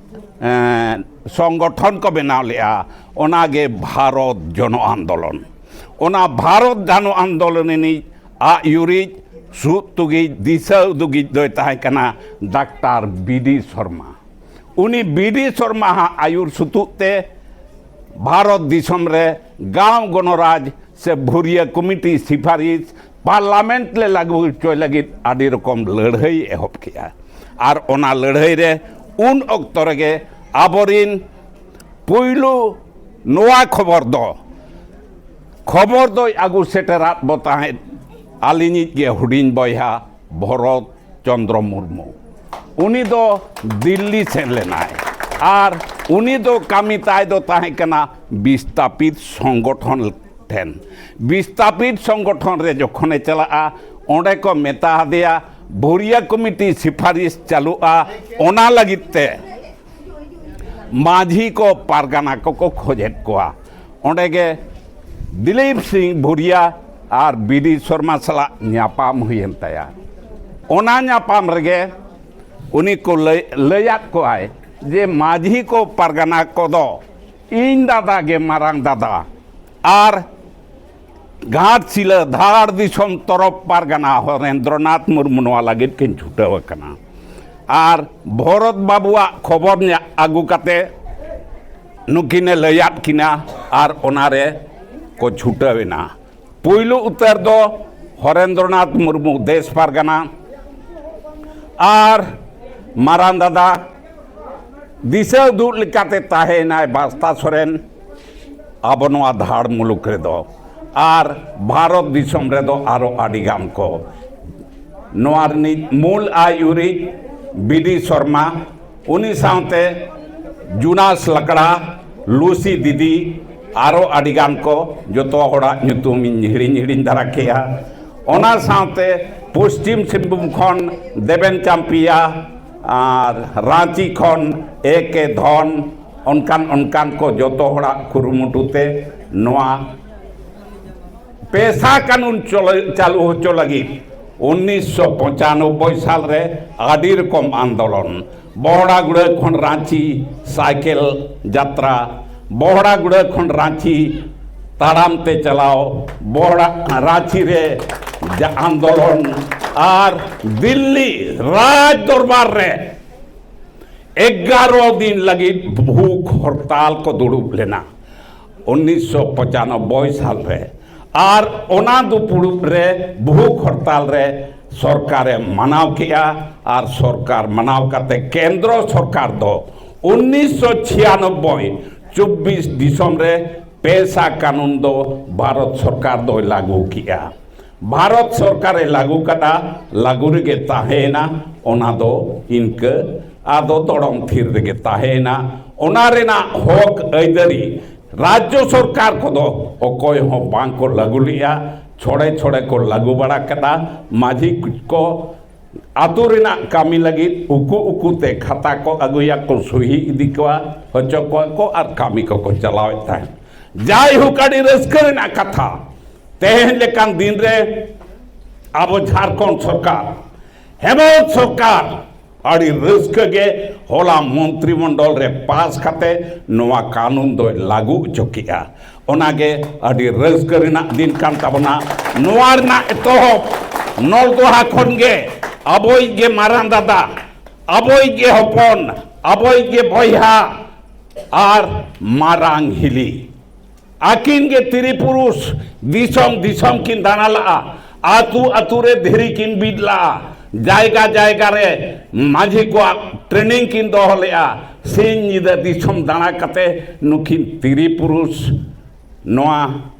ᱮᱸ, ᱥᱚᱝᱜᱚᱴᱷᱚᱱ ᱠᱚ ᱵᱮᱱᱟᱣ ᱞᱮᱫᱼᱟ᱾ ᱚᱱᱟᱜᱮ ᱵᱷᱟᱨᱚᱛ ᱡᱚᱱᱚ ᱟᱱᱫᱳᱞᱚᱱ᱾ ᱚᱱᱟ ᱵᱷᱟᱨᱚᱛ ᱡᱚᱱᱚ ᱟᱱᱫᱳᱞᱚᱱ ᱨᱤᱱᱤᱡ ᱟᱜ ᱭᱩᱨᱤᱡ ᱥᱩᱫ ᱛᱩᱜᱤᱡ ᱫᱤᱥᱟᱹ ᱩᱫᱩᱜᱤᱡ ᱫᱚᱭ ᱛᱟᱦᱮᱸ ᱠᱟᱱᱟ ᱰᱟᱠᱛᱟᱨ ᱵᱤ ᱰᱤ ᱥᱚᱨᱢᱟ᱾ ᱩᱱᱤ ᱵᱤ ᱰᱤ ᱥᱚᱨᱢᱟ ᱦᱟᱜ ᱟᱹᱭᱩᱨ ᱥᱩᱛᱩᱜ ᱛᱮ ᱵᱷᱟᱨᱚᱛ ᱫᱤᱥᱚᱢ ᱨᱮ ᱜᱟᱶ ᱜᱚᱱᱚᱨᱟᱡᱽ ᱥᱮ ᱵᱷᱩᱨᱤᱭᱟᱹ ᱠᱚᱢᱤᱴᱤ ᱥᱤᱯᱷᱟᱨᱤᱥ ᱯᱟᱨᱞᱟᱢᱮᱱᱴ ᱞᱮ ᱞᱟᱹᱜᱩ ᱦᱚᱪᱚᱭ ᱞᱟᱹᱜᱤᱫ ᱟᱹᱰᱤ ᱨᱚᱠᱚᱢ ᱞᱟᱹᱲᱦᱟᱹᱭ ᱮᱦᱚᱵ ᱠᱮᱜᱼᱟ᱾ ᱟᱨ ᱚᱱᱟ ᱞᱟᱹᱲᱦᱟᱹᱭ ᱨᱮ ᱩᱱ ᱚᱠᱛᱚ ᱨᱮᱜᱮ ᱟᱵᱚᱨᱤᱱ ᱯᱩᱭᱞᱩ ᱱᱚᱣᱟ ᱠᱷᱚᱵᱚᱨ ᱫᱚ, ᱠᱷᱚᱵᱚᱨ ᱫᱚᱭ ᱟᱹᱜᱩ ᱥᱮᱴᱮᱨᱟᱫ ᱵᱚ ᱛᱟᱦᱮᱸᱫ ᱟᱹᱞᱤᱧᱤᱡ ᱜᱮ ᱦᱩᱰᱤᱧ ᱵᱚᱭᱦᱟ ᱵᱷᱚᱨᱚᱛ ᱪᱚᱱᱫᱨᱚ ᱢᱩᱨᱢᱩ᱾ ᱩᱱᱤ ᱫᱚ ᱫᱤᱞᱞᱤ ᱥᱮᱱ ᱞᱮᱱᱟᱭ ᱟᱨ ᱩᱱᱤ ᱫᱚ ᱠᱟᱹᱢᱤ ᱛᱟᱭ ᱫᱚ ᱛᱟᱦᱮᱸ ᱠᱟᱱᱟ ᱵᱤᱥᱛᱟᱯᱤᱛ ᱥᱚᱝᱜᱚᱴᱷᱚᱱ ᱴᱷᱮᱱ᱾ ᱵᱤᱥᱛᱟᱯᱤᱛ ᱥᱚᱝᱜᱚᱴᱷᱚᱱ ᱨᱮ ᱡᱚᱠᱷᱚᱱᱮ ᱪᱟᱞᱟᱜᱼᱟ, ᱚᱸᱰᱮ ᱠᱚ ᱢᱮᱛᱟ ᱫᱮᱭᱟ, ᱵᱷᱩᱨᱤᱭᱟᱹ ᱠᱚᱢᱤᱴᱤ ᱥᱤᱯᱷᱟᱨᱤᱥ ᱪᱟᱹᱞᱩᱜᱼᱟ, ᱚᱱᱟ ᱞᱟᱹᱜᱤᱫ ᱛᱮ ᱢᱟᱹᱡᱷᱤ ᱠᱚ ᱯᱟᱨᱜᱟᱱᱟ ᱠᱚᱠᱚ ᱠᱷᱚᱡᱮᱫ ᱠᱚᱣᱟ᱾ ᱚᱸᱰᱮ ᱜᱮ ᱫᱤᱞᱤᱯ ᱥᱤᱝ ᱵᱷᱩᱨᱤᱭᱟ ᱟᱨ ᱵᱤ ᱰᱤ ᱥᱚᱨᱢᱟ ᱥᱟᱞᱟᱜ ᱧᱟᱯᱟᱢ ᱦᱩᱭᱮᱱ ᱛᱟᱭᱟ᱾ ᱚᱱᱟ ᱧᱟᱯᱟᱢ ᱨᱮᱜᱮ ᱩᱱᱤ ᱠᱚ ᱞᱟᱹᱭ, ᱞᱟᱹᱭᱟᱫ ᱠᱚᱣᱟᱭ ᱡᱮ ᱢᱟᱹᱡᱷᱤ ᱠᱚ ᱯᱟᱨᱜᱟᱱᱟ ᱠᱚᱫᱚ ᱤᱧ ᱫᱟᱫᱟ ᱜᱮ ᱢᱟᱨᱟᱝ ᱫᱟᱫᱟ, ᱟᱨ ᱜᱷᱟᱴᱥᱤᱞᱟᱹ ᱫᱷᱟᱲ ᱫᱤᱥᱚᱢ ᱛᱚᱨᱚᱯ ᱯᱟᱨᱜᱟᱱᱟ ᱦᱚᱨᱮᱱᱫᱨᱚᱱᱟᱛᱷ ᱢᱩᱨᱢᱩ ᱱᱚᱣᱟ ᱞᱟᱹᱜᱤᱫ ᱠᱤᱱ ᱪᱷᱩᱴᱟᱹᱣ ᱟᱠᱟᱱᱟ᱾ ᱟᱨ ᱵᱷᱚᱨᱚᱛ ᱵᱟᱹᱵᱩᱣᱟᱜ ᱠᱷᱚᱵᱚᱨ ᱧᱟ-, ᱟᱹᱜᱩ ᱠᱟᱛᱮ ᱱᱩᱠᱤᱱᱮ ᱞᱟᱹᱭᱟᱫ ᱠᱤᱱᱟ ᱟᱨ ᱚᱱᱟᱨᱮ ᱠᱚ ᱪᱷᱩᱴᱟᱹᱣ ᱮᱱᱟ᱾ ᱯᱩᱭᱞᱩ ᱩᱛᱟᱹᱨ ᱫᱚ ᱦᱚᱨᱮᱱᱫᱨᱚᱱᱟᱛᱷ ᱢᱩᱨᱢᱩ ᱫᱮᱥ ᱯᱟᱨᱜᱟᱱᱟ ᱟᱨ ᱢᱟᱨᱟᱝ ᱫᱟᱫᱟ ᱫᱤᱥᱟᱹ ᱩᱫᱩᱜ ᱞᱮᱠᱟᱛᱮ ᱛᱟᱦᱮᱸᱭᱮᱱᱟᱭ ᱵᱟᱥᱛᱟ ᱥᱚᱨᱮᱱ᱾ ᱟᱵᱚ ᱱᱚᱣᱟ ᱫᱷᱟᱲ ᱢᱩᱞᱩᱠ ᱨᱮᱫᱚ ᱟᱨ ᱵᱷᱟᱨᱚᱛ ᱫᱤᱥᱚᱢ ᱨᱮᱫᱚ ᱟᱨᱚ ᱟᱹᱰᱤ ᱜᱟᱱ ᱠᱚ᱾ ᱱᱚᱣᱟ ᱨᱤᱱᱤᱡ ᱢᱩᱞ ᱟᱭ ᱩᱨᱤᱡ ᱵᱤ ᱰᱤ ᱥᱚᱨᱢᱟ, ᱩᱱᱤ ᱥᱟᱶᱛᱮ ᱡᱩᱱᱟᱥ ᱞᱟᱠᱲᱟ, ᱞᱩᱥᱤ ᱫᱤᱫᱤ, ᱟᱨᱚ ᱟᱹᱰᱤ ᱜᱟᱱ ᱠᱚ, ᱡᱚᱛᱚ ᱦᱚᱲᱟᱜ ᱧᱩᱛᱩᱢ ᱤᱧ ᱦᱤᱲᱤᱧ ᱦᱤᱲᱤᱧ ᱫᱷᱟᱨᱟ ᱠᱮᱜᱼᱟ᱾ ᱚᱱᱟ ᱥᱟᱶᱛᱮ ᱯᱚᱥᱪᱤᱢ ᱥᱤᱝᱵᱷᱩᱢ ᱠᱷᱚᱱ ᱫᱮᱵᱮᱱ ᱪᱟᱢᱯᱤᱭᱟ ᱟᱨ ᱨᱟᱸᱪᱤ ᱠᱷᱚᱱ ᱮ ᱠᱮ ᱫᱷᱚᱱ, ᱚᱱᱠᱟᱱ ᱚᱱᱠᱟᱱ ᱠᱚ ᱡᱚᱛᱚ ᱦᱚᱲᱟᱜ ᱠᱩᱨᱩᱢᱩᱴᱩ ᱛᱮ ᱱᱚᱣᱟ ᱯᱮᱥᱟ ᱠᱟᱹᱱᱩᱱ ᱪᱚᱞ-, ᱪᱟᱹᱞᱩ ᱦᱚᱪᱚ ᱞᱟᱹᱜᱤᱫ ᱩᱱᱤᱥᱥᱚ ᱯᱚᱸᱪᱟᱱᱚᱵᱵᱳᱭ ᱥᱟᱞ ᱨᱮ ᱟᱹᱰᱤ ᱨᱚᱠᱚᱢ ᱟᱱᱫᱳᱞᱚᱱ, ᱵᱚᱦᱲᱟᱜᱩᱲᱟᱹ ᱠᱷᱚᱱ ᱨᱟᱸᱪᱤ ᱥᱟᱭᱠᱮᱞ ᱡᱟᱛᱨᱟ, ᱵᱚᱦᱲᱟᱜᱩᱲᱟᱹ ᱠᱷᱚᱱ ᱨᱟᱸᱪᱤ ᱛᱟᱲᱟᱢ ᱛᱮ ᱪᱟᱞᱟᱣ, ᱵᱚᱦᱲᱟ, ᱨᱟᱸᱪᱤ ᱨᱮ ᱡᱟ-, ᱟᱱᱫᱳᱞᱚᱱ ᱟᱨ ᱫᱤᱞᱞᱤ ᱨᱟᱡᱽ ᱫᱚᱨᱵᱟᱨ ᱨᱮ ᱮᱜᱟᱨᱚ ᱫᱤᱱ ᱞᱟᱹᱜᱤᱫ ᱵᱷᱩᱠ ᱦᱚᱨᱛᱟᱞ ᱠᱚ ᱫᱩᱲᱩᱵ ᱞᱮᱱᱟ ᱩᱱᱤᱥᱥᱚ ᱯᱚᱸᱪᱟᱱᱚᱵᱵᱳᱭ ᱥᱟᱞ ᱨᱮ᱾ ᱟᱨ ᱚᱱᱟ ᱫᱩᱯᱩᱲᱩᱵ ᱨᱮ, ᱵᱷᱩᱠ ᱦᱚᱨᱛᱟᱞ ᱨᱮ ᱥᱚᱨᱠᱟᱨᱮ ᱢᱟᱱᱟᱣ ᱠᱮᱜᱼᱟ᱾ ᱟᱨ ᱥᱚᱨᱠᱟᱨ ᱢᱟᱱᱟᱣ ᱠᱟᱛᱮ ᱠᱮᱱᱫᱨᱚ ᱥᱚᱨᱠᱟᱨ ᱫᱚ ᱩᱱᱤᱥᱥᱚ ᱪᱷᱤᱭᱟᱱᱚᱵᱵᱳᱭ ᱪᱚᱵᱵᱤᱥ ᱫᱤᱥᱚᱢ ᱨᱮ ᱯᱮᱥᱟ ᱠᱟᱹᱱᱩᱱ ᱫᱚ ᱵᱷᱟᱨᱚᱛ ᱥᱚᱨᱠᱟᱨ ᱫᱚᱭ ᱞᱟᱹᱜᱩ ᱠᱮᱜᱼᱟ᱾ ᱵᱷᱟᱨᱚᱛ ᱥᱚᱨᱠᱟᱨᱮ ᱞᱟᱹᱜᱩ ᱠᱟᱫᱟ, ᱞᱟᱹᱜᱩ ᱨᱮᱜᱮ ᱛᱟᱦᱮᱸᱭᱮᱱᱟ᱾ ᱚᱱᱟ ᱫᱚ ᱤᱱᱠᱟᱹ ᱟᱫᱚ ᱫᱚᱲᱚᱢ ᱛᱷᱤᱨ ᱨᱮᱜᱮ ᱛᱟᱦᱮᱸᱭᱮᱱᱟ᱾ ᱚᱱᱟ ᱨᱮᱱᱟᱜ ᱦᱚᱠ ᱟᱹᱭᱫᱟᱹᱨᱤ ᱨᱟᱡᱽᱡᱚ ᱥᱚᱨᱠᱟᱨ ᱠᱚᱫᱚ ᱚᱠᱚᱭ ᱦᱚᱸ ᱵᱟᱝ ᱠᱚ ᱞᱟᱹᱜᱩ ᱞᱮᱜᱼᱟ᱾ ᱪᱷᱚᱲᱮ ᱪᱷᱚᱲᱮ ᱠᱚ ᱞᱟᱹᱜᱩ ᱵᱟᱲᱟ ᱠᱮᱫᱟ᱾ ᱢᱟᱹᱡᱷᱤ ᱠᱚ ᱟᱹᱛᱩ ᱨᱮᱱᱟᱜ ᱠᱟᱹᱢᱤ ᱞᱟᱹᱜᱤᱫ ᱩᱠᱩ ᱩᱠᱩ ᱛᱮ ᱠᱷᱟᱛᱟ ᱠᱚ ᱟᱹᱜᱩᱭᱟ ᱠᱚ, ᱥᱩᱦᱤ ᱤᱫᱤ ᱠᱚᱣᱟ, ᱦᱚᱪᱚ ᱠᱚᱣᱟ ᱠᱚ ᱟᱨ ᱠᱟᱹᱢᱤ ᱠᱚᱠᱚ ᱪᱟᱞᱟᱣᱮᱫ ᱛᱟᱦᱮᱸᱫ᱾ ᱡᱟᱭᱦᱳᱠ, ᱟᱹᱰᱤ ᱨᱟᱹᱥᱠᱟᱹ ᱨᱮᱱᱟᱜ ᱠᱟᱛᱷᱟ, ᱛᱮᱦᱮᱧ ᱞᱮᱠᱟᱱ ᱫᱤᱱ ᱨᱮ ᱟᱵᱚ ᱡᱷᱟᱲᱠᱷᱚᱸᱰ ᱥᱚᱨᱠᱟᱨ, ᱦᱮᱢᱚᱱᱛ ᱥᱚᱨᱠᱟᱨ ᱟᱹᱰᱤ ᱨᱟᱹᱥᱠᱟᱹ ᱜᱮ ᱦᱚᱞᱟ ᱢᱚᱱᱛᱨᱤ ᱢᱚᱱᱰᱚᱞ ᱨᱮ ᱯᱟᱥ ᱠᱟᱛᱮ ᱱᱚᱣᱟ ᱠᱟᱹᱱᱩᱱ ᱫᱚᱭ ᱞᱟᱹᱜᱩ ᱦᱚᱪᱚ ᱠᱮᱜᱼᱟ᱾ ᱚᱱᱟᱜᱮ ᱟᱹᱰᱤ ᱨᱟᱹᱥᱠᱟᱹ ᱨᱮᱱᱟᱜ ᱫᱤᱱ ᱠᱟᱱ ᱛᱟᱵᱚᱱᱟ᱾ ᱱᱚᱣᱟ ᱨᱮᱱᱟᱜ ᱮᱛᱚᱦᱚᱵ ᱱᱚᱞᱫᱚᱦᱟ ᱠᱷᱚᱱ ᱜᱮ ᱟᱵᱚᱭᱤᱡ ᱜᱮ ᱢᱟᱨᱟᱝ ᱫᱟᱫᱟ, ᱟᱵᱚᱭᱤᱡ ᱜᱮ ᱦᱚᱯᱚᱱ, ᱟᱵᱚᱭᱤᱡ ᱜᱮ ᱵᱚᱭᱦᱟ ᱟᱨ ᱢᱟᱨᱟᱝ ᱦᱤᱞᱤ, ᱟᱹᱠᱤᱱ ᱜᱮ ᱛᱤᱨᱤ ᱯᱩᱨᱩᱥ ᱫᱤᱥᱚᱢ ᱫᱤᱥᱚᱢ ᱠᱤᱱ ᱫᱟᱬᱟ ᱞᱟᱜᱼᱟ, ᱟᱹᱛᱩ ᱟᱹᱛᱩ ᱨᱮ ᱫᱷᱤᱨᱤ ᱠᱤᱱ ᱵᱤᱫ ᱞᱟᱜᱼᱟ, ᱡᱟᱭᱜᱟ ᱡᱟᱭᱜᱟ ᱨᱮ ᱢᱟᱹᱡᱷᱤ ᱠᱚᱣᱟᱜ ᱴᱨᱮᱱᱤᱝ ᱠᱤᱱ ᱫᱚᱦᱚ ᱞᱮᱜᱼᱟ, ᱥᱤᱧ ᱧᱤᱫᱟᱹ ᱫᱤᱥᱚᱢ ᱫᱟᱬᱟ ᱠᱟᱛᱮ ᱱᱩᱠᱤᱱ ᱛᱤᱨᱤ ᱯᱩᱨᱩᱥ ᱱᱚᱣᱟ,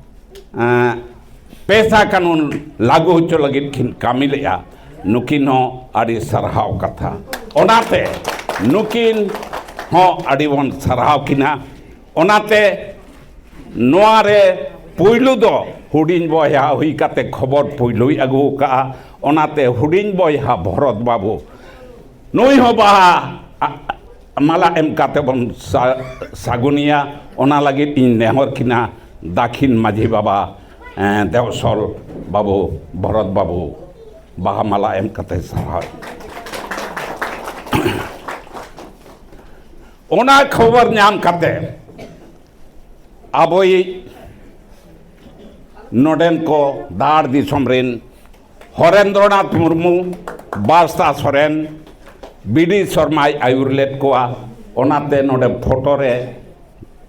ᱮᱸ, ᱯᱮᱥᱟ ᱠᱟᱹᱱᱩᱱ ᱞᱟᱹᱜᱩ ᱦᱚᱪᱚ ᱞᱟᱹᱜᱤᱫ ᱠᱤᱱ ᱠᱟᱹᱢᱤ ᱞᱮᱫᱼᱟ᱾ ᱱᱩᱠᱤᱱ ᱦᱚᱸ ᱟᱹᱰᱤ ᱥᱟᱨᱦᱟᱣ ᱠᱟᱛᱷᱟ᱾ ᱚᱱᱟᱛᱮ ᱱᱩᱠᱤᱱ ᱦᱚᱸ ᱟᱹᱰᱤ ᱵᱚᱱ ᱥᱟᱨᱦᱟᱣ ᱠᱤᱱᱟ᱾ ᱚᱱᱟᱛᱮ ᱱᱚᱣᱟ ᱨᱮ ᱯᱩᱭᱞᱩ ᱫᱚ ᱦᱩᱰᱤᱧ ᱵᱚᱭᱦᱟ ᱦᱩᱭ ᱠᱟᱛᱮ ᱠᱷᱚᱵᱚᱨ ᱯᱩᱭᱞᱩᱭ ᱟᱹᱜᱩ ᱟᱠᱟᱫᱼᱟ᱾ ᱚᱱᱟᱛᱮ ᱦᱩᱰᱤᱧ ᱵᱚᱭᱦᱟ ᱵᱷᱚᱨᱚᱛ ᱵᱟᱹᱵᱩ ᱱᱩᱭ ᱦᱚᱸ ᱵᱟᱦᱟ, ᱟ, ᱢᱟᱞᱟ ᱮᱢ ᱠᱟᱛᱮ ᱵᱚᱱ ᱥᱟ-, ᱥᱟᱹᱜᱩᱱᱮᱭᱟ᱾ ᱚᱱᱟ ᱞᱟᱹᱜᱤᱫ ᱤᱧ ᱱᱮᱦᱚᱨ ᱠᱤᱱᱟ ᱫᱟᱹᱠᱷᱤᱱ ᱢᱟᱹᱡᱷᱤ ᱵᱟᱵᱟ, ᱮᱸ, ᱫᱮᱣᱥᱚᱞ ᱵᱟᱹᱵᱩ, ᱵᱷᱚᱨᱚᱛ ᱵᱟᱹᱵᱩ, ᱵᱟᱦᱟ ᱢᱟᱞᱟ ᱮᱢ ᱠᱟᱛᱮ ᱥᱟᱨᱦᱟᱣ᱾ ᱚᱱᱟ ᱠᱷᱚᱵᱚᱨ ᱧᱟᱢ ᱠᱟᱛᱮ ᱟᱵᱚᱭᱤᱡ ᱱᱚᱰᱮᱱ ᱠᱚ ᱫᱟᱲ ᱫᱤᱥᱚᱢ ᱨᱮᱱ ᱦᱚᱨᱮᱱᱫᱨᱚᱱᱟᱛᱷ ᱢᱩᱨᱢᱩ, ᱵᱟᱥᱛᱟ ᱥᱚᱨᱮᱱ, ᱵᱤᱰᱤ ᱥᱚᱨᱢᱟᱭ ᱟᱹᱭᱩᱨ ᱞᱮᱫ ᱠᱚᱣᱟ᱾ ᱚᱱᱟᱛᱮ ᱱᱚᱰᱮ ᱯᱷᱳᱴᱳ ᱨᱮ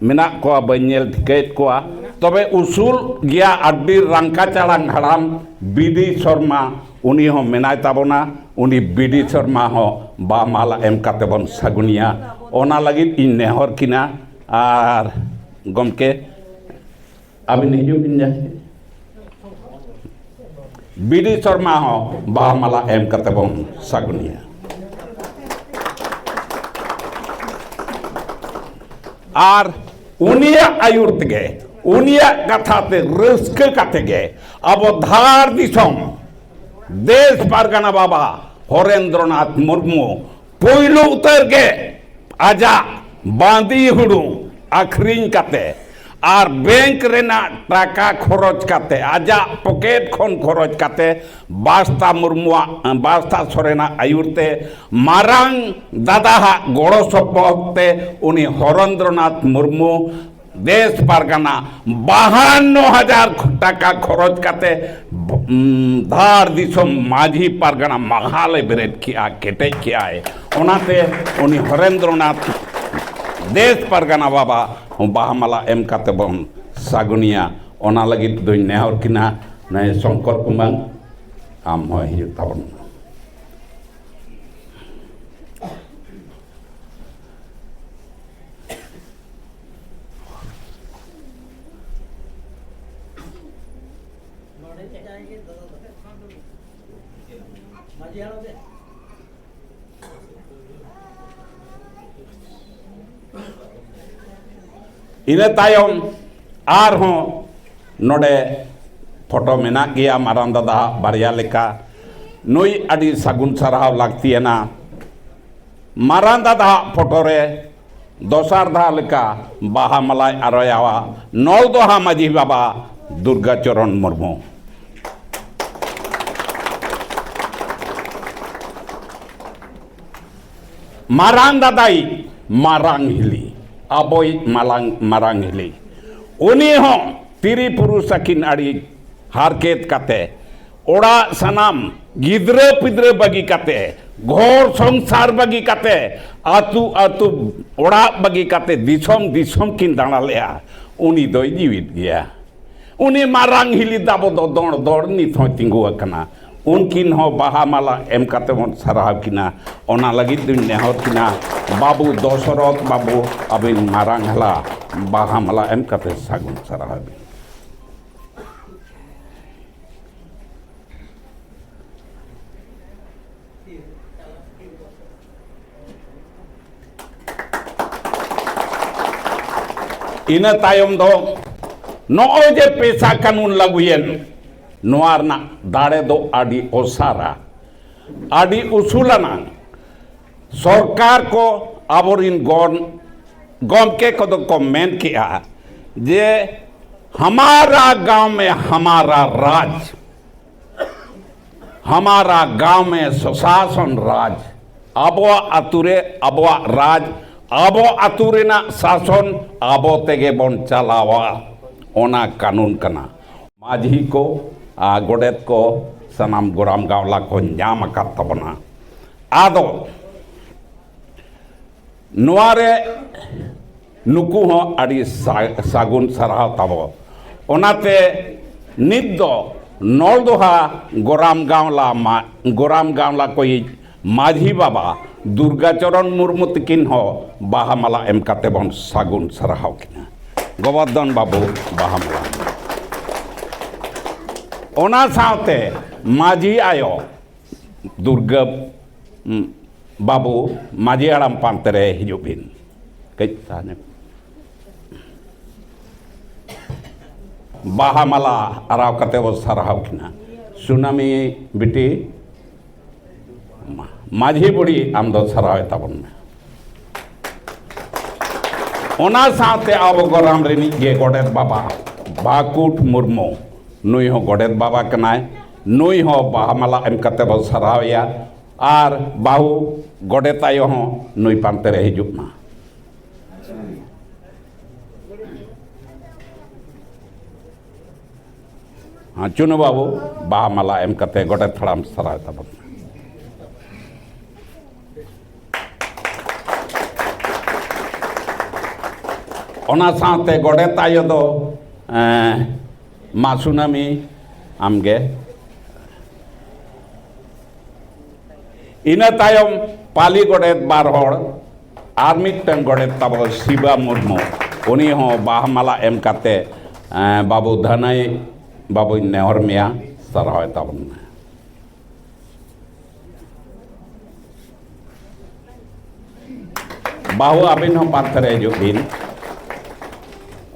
ᱢᱮᱱᱟᱜ ᱠᱚᱣᱟ, ᱵᱟᱹᱧ ᱧᱮᱞ ᱴᱷᱤᱠᱟᱹᱭᱮᱫ ᱠᱚᱣᱟ᱾ ᱛᱚᱵᱮ ᱩᱥᱩᱞ ᱜᱮᱭᱟ ᱟᱹᱰᱤ ᱨᱟᱝᱠᱟ ᱪᱟᱲᱟᱝ ᱦᱟᱲᱟᱢ ᱵᱤᱰᱤ ᱥᱚᱨᱢᱟ, ᱩᱱᱤ ᱦᱚᱸ ᱢᱮᱱᱟᱭ ᱛᱟᱵᱚᱱᱟ᱾ ᱩᱱᱤ ᱵᱤᱰᱤ ᱥᱚᱨᱢᱟ ᱦᱚᱸ ᱵᱟᱦᱟ ᱢᱟᱞᱟ ᱮᱢ ᱠᱟᱛᱮ ᱵᱚᱱ ᱥᱟᱹᱜᱩᱱᱮᱭᱟ᱾ ᱚᱱᱟ ᱞᱟᱹᱜᱤᱫ ᱤᱧ ᱱᱮᱦᱚᱨ ᱠᱤᱱᱟ᱾ ᱟᱨ ᱜᱚᱢᱠᱮ, ᱟᱹᱵᱤᱱ ᱦᱤᱡᱩᱜ ᱵᱤᱱ ᱡᱟᱦᱟᱸ᱾ ᱵᱤᱰᱤ ᱥᱚᱨᱢᱟ ᱦᱚᱸ ᱵᱟᱦᱟ ᱢᱟᱞᱟ ᱮᱢ ᱠᱟᱛᱮ ᱵᱚᱱ ᱥᱟᱹᱜᱩᱱᱮᱭᱟ᱾ ᱟᱨ ᱩᱱᱤᱭᱟᱜ ᱟᱹᱭᱩᱨ ᱛᱮᱜᱮ, ᱩᱱᱤᱭᱟᱜ ᱠᱟᱛᱷᱟ ᱛᱮ ᱨᱟᱹᱥᱠᱟᱹ ᱠᱟᱛᱮ ᱜᱮ ᱟᱵᱚ ᱫᱷᱟᱲ ᱫᱤᱥᱚᱢ ᱫᱮᱥ ᱯᱟᱨᱜᱟᱱᱟ ᱵᱟᱵᱟ ᱦᱚᱨᱮᱱᱫᱨᱚᱱᱟᱛᱷ ᱢᱩᱨᱢᱩ ᱯᱳᱭᱞᱳ ᱩᱛᱟᱹᱨ ᱜᱮ ᱟᱡᱟᱜ ᱵᱟᱸᱫᱤ ᱦᱩᱲᱩ ᱟᱹᱠᱷᱨᱤᱧ ᱠᱟᱛᱮ ᱟᱨ ᱵᱮᱝᱠ ᱨᱮᱱᱟᱜ ᱴᱟᱠᱟ ᱠᱷᱚᱨᱚᱪ ᱠᱟᱛᱮ, ᱟᱡᱟᱜ ᱯᱚᱠᱮᱴ ᱠᱷᱚᱱ ᱠᱷᱚᱨᱚᱪ ᱠᱟᱛᱮ, ᱵᱟᱥᱛᱟ ᱢᱩᱨᱢᱩᱣᱟᱜ, ᱵᱟᱥᱛᱟ ᱥᱚᱨᱮᱱᱟᱜ ᱟᱹᱭᱩᱨ ᱛᱮ ᱢᱟᱨᱟᱝ ᱫᱟᱫᱟ ᱦᱟᱜ ᱜᱚᱲᱚ ᱥᱚᱯᱚᱦᱚᱫ ᱛᱮ ᱩᱱᱤ ᱦᱚᱨᱮᱱᱫᱨᱚᱱᱟᱛᱷ ᱢᱩᱨᱢᱩ ᱫᱮᱥ ᱯᱟᱨᱜᱟᱱᱟ ᱵᱟᱦᱟᱱᱱᱚ ᱦᱟᱡᱟᱨ ᱴᱟᱠᱟ ᱠᱷᱚᱨᱚᱪ ᱠᱟᱛᱮ, ᱩᱢ, ᱫᱷᱟᱲ ᱫᱤᱥᱚᱢ ᱢᱟᱹᱡᱷᱤ ᱯᱟᱨᱜᱟᱱᱟ ᱢᱟᱦᱟᱞᱮ ᱵᱮᱨᱮᱫ ᱠᱮᱜᱼᱟ, ᱠᱮᱴᱮᱡ ᱠᱮᱜᱼᱟᱭ᱾ ᱚᱱᱟᱛᱮ ᱩᱱᱤ ᱦᱚᱨᱮᱱᱫᱨᱚᱱᱟᱛᱷ ᱫᱮᱥ ᱯᱟᱨᱜᱟᱱᱟ ᱵᱟᱵᱟ ᱵᱟᱦᱟ ᱢᱟᱞᱟ ᱮᱢ ᱠᱟᱛᱮ ᱵᱚᱱ ᱥᱟᱹᱜᱩᱱᱮᱭᱟ᱾ ᱚᱱᱟ ᱞᱟᱹᱜᱤᱫ ᱫᱚᱧ ᱱᱮᱦᱚᱨ ᱠᱤᱱᱟ, ᱱᱟᱭ ᱥᱚᱝᱠᱚᱨ ᱠᱩᱢᱟᱨ, ᱟᱢ ᱦᱚᱸ ᱦᱤᱡᱩᱜ ᱛᱟᱵᱚᱱ ᱢᱮ᱾ ᱤᱱᱟᱹ ᱛᱟᱭᱚᱢ ᱟᱨᱦᱚᱸ ᱱᱚᱰᱮ ᱯᱷᱳᱴᱳ ᱢᱮᱱᱟᱜ ᱜᱮᱭᱟ, ᱢᱟᱨᱟᱝ ᱫᱟᱫᱟᱣᱟᱜ ᱵᱟᱨᱭᱟ ᱞᱮᱠᱟ᱾ ᱱᱩᱭ ᱟᱹᱰᱤ ᱥᱟᱹᱜᱩᱱ ᱥᱟᱨᱦᱟᱣ ᱞᱟᱹᱠᱛᱤᱭᱟᱱᱟ᱾ ᱢᱟᱨᱟᱝ ᱫᱟᱫᱟᱣᱟᱜ ᱯᱷᱳᱴᱳ ᱨᱮ ᱫᱚᱥᱟᱨ ᱫᱷᱟᱣ ᱞᱮᱠᱟ ᱵᱟᱦᱟ ᱢᱟᱞᱟᱭ ᱟᱨᱚᱭᱟᱣᱟ ᱱᱚᱞᱫᱚᱦᱟ ᱢᱟᱹᱡᱷᱤ ᱵᱟᱵᱟ ᱫᱩᱨᱜᱟ ᱪᱚᱨᱚᱱ ᱢᱩᱨᱢᱩ᱾ ᱢᱟᱨᱟᱝ ᱫᱟᱫᱟᱭᱤᱡ ᱢᱟᱨᱟᱝ ᱦᱤᱞᱤ, ᱟᱵᱚᱭᱤᱡ ᱢᱟᱨᱟᱝ, ᱢᱟᱨᱟᱝ ᱦᱤᱞᱤ, ᱩᱱᱤ ᱦᱚᱸ ᱛᱤᱨᱤ ᱯᱩᱨᱩᱥ ᱟᱹᱠᱤᱱ ᱟᱹᱰᱤ ᱦᱟᱨᱠᱮᱛ ᱠᱟᱛᱮ, ᱚᱲᱟᱜ ᱥᱟᱱᱟᱢ ᱜᱤᱫᱽᱨᱟᱹ ᱯᱤᱫᱽᱨᱟᱹ ᱵᱟᱹᱜᱤ ᱠᱟᱛᱮ, ᱜᱷᱚᱨ ᱥᱚᱝᱥᱟᱨ ᱵᱟᱹᱜᱤ ᱠᱟᱛᱮ, ᱟᱹᱛᱩ ᱟᱹᱛᱩ ᱚᱲᱟᱜ ᱵᱟᱹᱜᱤ ᱠᱟᱛᱮ, ᱫᱤᱥᱚᱢ ᱫᱤᱥᱚᱢ ᱠᱤᱱ ᱫᱟᱬᱟ ᱞᱮᱜᱼᱟ, ᱩᱱᱤ ᱫᱚᱭ ᱡᱤᱣᱤᱫ ᱜᱮᱭᱟ᱾ ᱩᱱᱤ ᱢᱟᱨᱟᱝ ᱦᱤᱞᱤ ᱫᱟᱵᱚ ᱫᱚ ᱫᱚᱲ ᱫᱚᱲ ᱱᱤᱛ ᱦᱚᱸᱭ ᱛᱤᱸᱜᱩ ᱟᱠᱟᱱᱟ᱾ ᱩᱱᱠᱤᱱ ᱦᱚᱸ ᱵᱟᱦᱟ ᱢᱟᱞᱟ ᱮᱢ ᱠᱟᱛᱮ ᱵᱚᱱ ᱥᱟᱨᱦᱟᱣ ᱠᱤᱱᱟ᱾ ᱚᱱᱟ ᱞᱟᱹᱜᱤᱫ ᱫᱩᱧ ᱱᱮᱦᱚᱨ ᱠᱤᱱᱟ, ᱵᱟᱹᱵᱩ ᱫᱚᱥᱚᱨᱚᱛᱷ ᱵᱟᱹᱵᱩ, ᱟᱹᱵᱤᱱ ᱢᱟᱨᱟᱝ ᱦᱟᱞᱟ ᱵᱟᱦᱟ ᱢᱟᱞᱟ ᱮᱢ ᱠᱟᱛᱮ ᱥᱟᱹᱜᱩᱱ ᱥᱟᱨᱦᱟᱣ ᱵᱤᱱ᱾ ᱤᱱᱟᱹ ᱛᱟᱭᱚᱢ ᱫᱚ ᱱᱚᱜᱼᱚᱭ ᱡᱮ ᱯᱮᱥᱟ ᱠᱟᱹᱱᱩᱱ ᱞᱟᱹᱜᱩᱭᱮᱱ, ᱱᱚᱣᱟ ᱨᱮᱱᱟᱜ ᱫᱟᱲᱮ ᱫᱚ ᱟᱹᱰᱤ ᱚᱥᱟᱨᱟ, ᱟᱹᱰᱤ ᱩᱥᱩᱞ ᱟᱱᱟᱝ᱾ ᱥᱚᱨᱠᱟᱨ ᱠᱚ, ᱟᱵᱚᱨᱤᱱ ᱜᱚᱱ-, ᱜᱚᱢᱠᱮ ᱠᱚᱫᱚ ᱠᱚ ᱢᱮᱱ ᱠᱮᱜᱼᱟ ᱡᱮ, "ᱦᱟᱢᱟᱨᱟ ᱜᱟᱸᱣ ᱢᱮ ᱦᱟᱢᱟᱨᱟ ᱨᱟᱡᱽ, ᱦᱟᱢᱟᱨᱟ ᱜᱟᱸᱣ ᱢᱮ ᱥᱚᱥᱟᱥᱚᱱ ᱨᱟᱡᱽ", ᱟᱵᱚᱣᱟᱜ ᱟᱹᱛᱩ ᱨᱮ ᱟᱵᱚᱣᱟᱜ ᱨᱟᱡᱽ, ᱟᱵᱚ ᱟᱹᱛᱩ ᱨᱮᱱᱟᱜ ᱥᱟᱥᱚᱱ ᱟᱵᱚ ᱛᱮᱜᱮ ᱵᱚᱱ ᱪᱟᱞᱟᱣᱟ, ᱚᱱᱟ ᱠᱟᱹᱱᱩᱱ ᱠᱟᱱᱟ᱾ ᱢᱟᱹᱡᱷᱤ ᱠᱚ ᱟᱨ ᱜᱚᱰᱮᱛ ᱠᱚ ᱥᱟᱱᱟᱢ ᱜᱚᱨᱟᱢ ᱜᱟᱶᱞᱟ ᱠᱚ ᱧᱟᱢ ᱟᱠᱟᱫ ᱛᱟᱵᱚᱱᱟ᱾ ᱟᱫᱚ ᱱᱚᱣᱟ ᱨᱮ ᱱᱩᱠᱩ ᱦᱚᱸ ᱟᱹᱰᱤ ᱥᱟ-, ᱥᱟᱹᱜᱩᱱ ᱥᱟᱨᱦᱟᱣ ᱛᱟᱵᱚ᱾ ᱚᱱᱟᱛᱮ ᱱᱤᱛ ᱫᱚ ᱱᱚᱞᱫᱚᱦᱟ ᱜᱚᱨᱟᱢ ᱜᱟᱶᱞᱟ ᱢᱟ-, ᱜᱚᱨᱟᱢ ᱜᱟᱶᱞᱟ ᱠᱚᱭᱤᱡ ᱢᱟᱹᱡᱷᱤ ᱵᱟᱵᱟ ᱫᱩᱨᱜᱟᱪᱚᱨᱚᱱ ᱢᱩᱨᱢᱩ ᱛᱤᱠᱤᱱ ᱦᱚᱸ ᱵᱟᱦᱟ ᱢᱟᱞᱟ ᱮᱢ ᱠᱟᱛᱮ ᱵᱚᱱ ᱥᱟᱹᱜᱩᱱ ᱥᱟᱨᱦᱟᱣ ᱠᱤᱱᱟ᱾ ᱜᱳᱵᱚᱨᱫᱷᱚᱱ ᱵᱟᱹᱵᱩ, ᱵᱟᱦᱟ ᱢᱟᱞᱟ᱾ ᱚᱱᱟ ᱥᱟᱶᱛᱮ ᱢᱟᱹᱡᱷᱤ ᱟᱭᱳ ᱫᱩᱨᱜᱟᱹ, ᱩᱸ, ᱵᱟᱹᱵᱩ, ᱢᱟᱹᱡᱷᱤ ᱦᱟᱲᱟᱢ ᱯᱟᱱᱛᱮ ᱨᱮ ᱦᱤᱡᱩᱜ ᱵᱤᱱ᱾ ᱠᱟᱹᱡ ᱥᱟᱦᱟ ᱧᱚᱜ᱾ ᱵᱟᱦᱟ ᱢᱟᱞᱟ ᱟᱨᱟᱣ ᱠᱟᱛᱮ ᱵᱚ ᱥᱟᱨᱦᱟᱣ ᱠᱤᱱᱟ᱾ ᱥᱩᱱᱟᱢᱤ ᱵᱤᱴᱤ, ᱢᱟ-, ᱢᱟᱹᱡᱷᱤ ᱵᱩᱲᱦᱤ, ᱟᱢ ᱫᱚ ᱥᱟᱨᱦᱟᱣ ᱛᱟᱵᱚᱱ ᱢᱮ᱾ ᱚᱱᱟ ᱥᱟᱶᱛᱮ ᱟᱵᱚ ᱜᱚᱨᱟᱢ ᱨᱤᱱᱤᱡ ᱜᱮ ᱜᱚᱰᱮᱛ ᱵᱟᱵᱟ ᱵᱟᱠᱩᱴ ᱢᱩᱨᱢᱩ, ᱱᱩᱭ ᱦᱚᱸ ᱜᱚᱰᱮᱛ ᱵᱟᱵᱟ ᱠᱟᱱᱟᱭ, ᱱᱩᱭ ᱦᱚᱸ ᱵᱟᱦᱟ ᱢᱟᱞᱟ ᱮᱢ ᱠᱟᱛᱮ ᱵᱚ ᱥᱟᱨᱦᱟᱣ ᱮᱭᱟ᱾ ᱟᱨ ᱵᱟᱹᱦᱩ ᱜᱚᱰᱮᱛ ᱟᱭᱳ ᱦᱚᱸ ᱱᱩᱭ ᱯᱟᱱᱛᱮ ᱨᱮ ᱦᱤᱡᱩᱜ ᱢᱟ᱾ ᱦᱮᱸ, ᱪᱩᱱᱩ ᱵᱟᱹᱵᱩ, ᱵᱟᱦᱟ ᱢᱟᱞᱟ ᱮᱢ ᱠᱟᱛᱮ ᱜᱚᱰᱮᱛ ᱦᱟᱲᱟᱢ ᱥᱟᱨᱦᱟᱣ ᱛᱟᱵᱚᱱ ᱢᱮ᱾ ᱚᱱᱟ ᱥᱟᱶᱛᱮ ᱜᱚᱰᱮᱛ ᱟᱭᱳ ᱫᱚ, ᱮᱸ, ᱢᱟ ᱥᱩᱱᱟᱢᱤ, ᱟᱢᱜᱮ᱾ ᱤᱱᱟᱹ ᱛᱟᱭᱚᱢ ᱯᱟᱹᱞᱤ ᱜᱚᱰᱮᱛ ᱵᱟᱨ ᱦᱚᱲ, ᱟᱨ ᱢᱤᱫᱴᱟᱝ ᱜᱚᱰᱮᱛ ᱛᱟᱵᱚ ᱥᱤᱵᱟ ᱢᱩᱨᱢᱩ, ᱩᱱᱤ ᱦᱚᱸ ᱵᱟᱦᱟ ᱢᱟᱞᱟ ᱮᱢ ᱠᱟᱛᱮ, ᱮᱸ, ᱵᱟᱹᱵᱩ ᱫᱷᱟᱹᱱᱟᱹᱭ ᱵᱟᱹᱵᱩᱧ ᱱᱮᱦᱚᱨ ᱢᱮᱭᱟ, ᱥᱟᱨᱦᱟᱣ ᱛᱟᱵᱚᱱ ᱢᱮ᱾ ᱵᱟᱹᱦᱩ, ᱟᱹᱵᱤᱱ ᱦᱚᱸ ᱯᱟᱱᱛᱮ ᱨᱮ ᱦᱤᱡᱩᱜ ᱵᱤᱱ᱾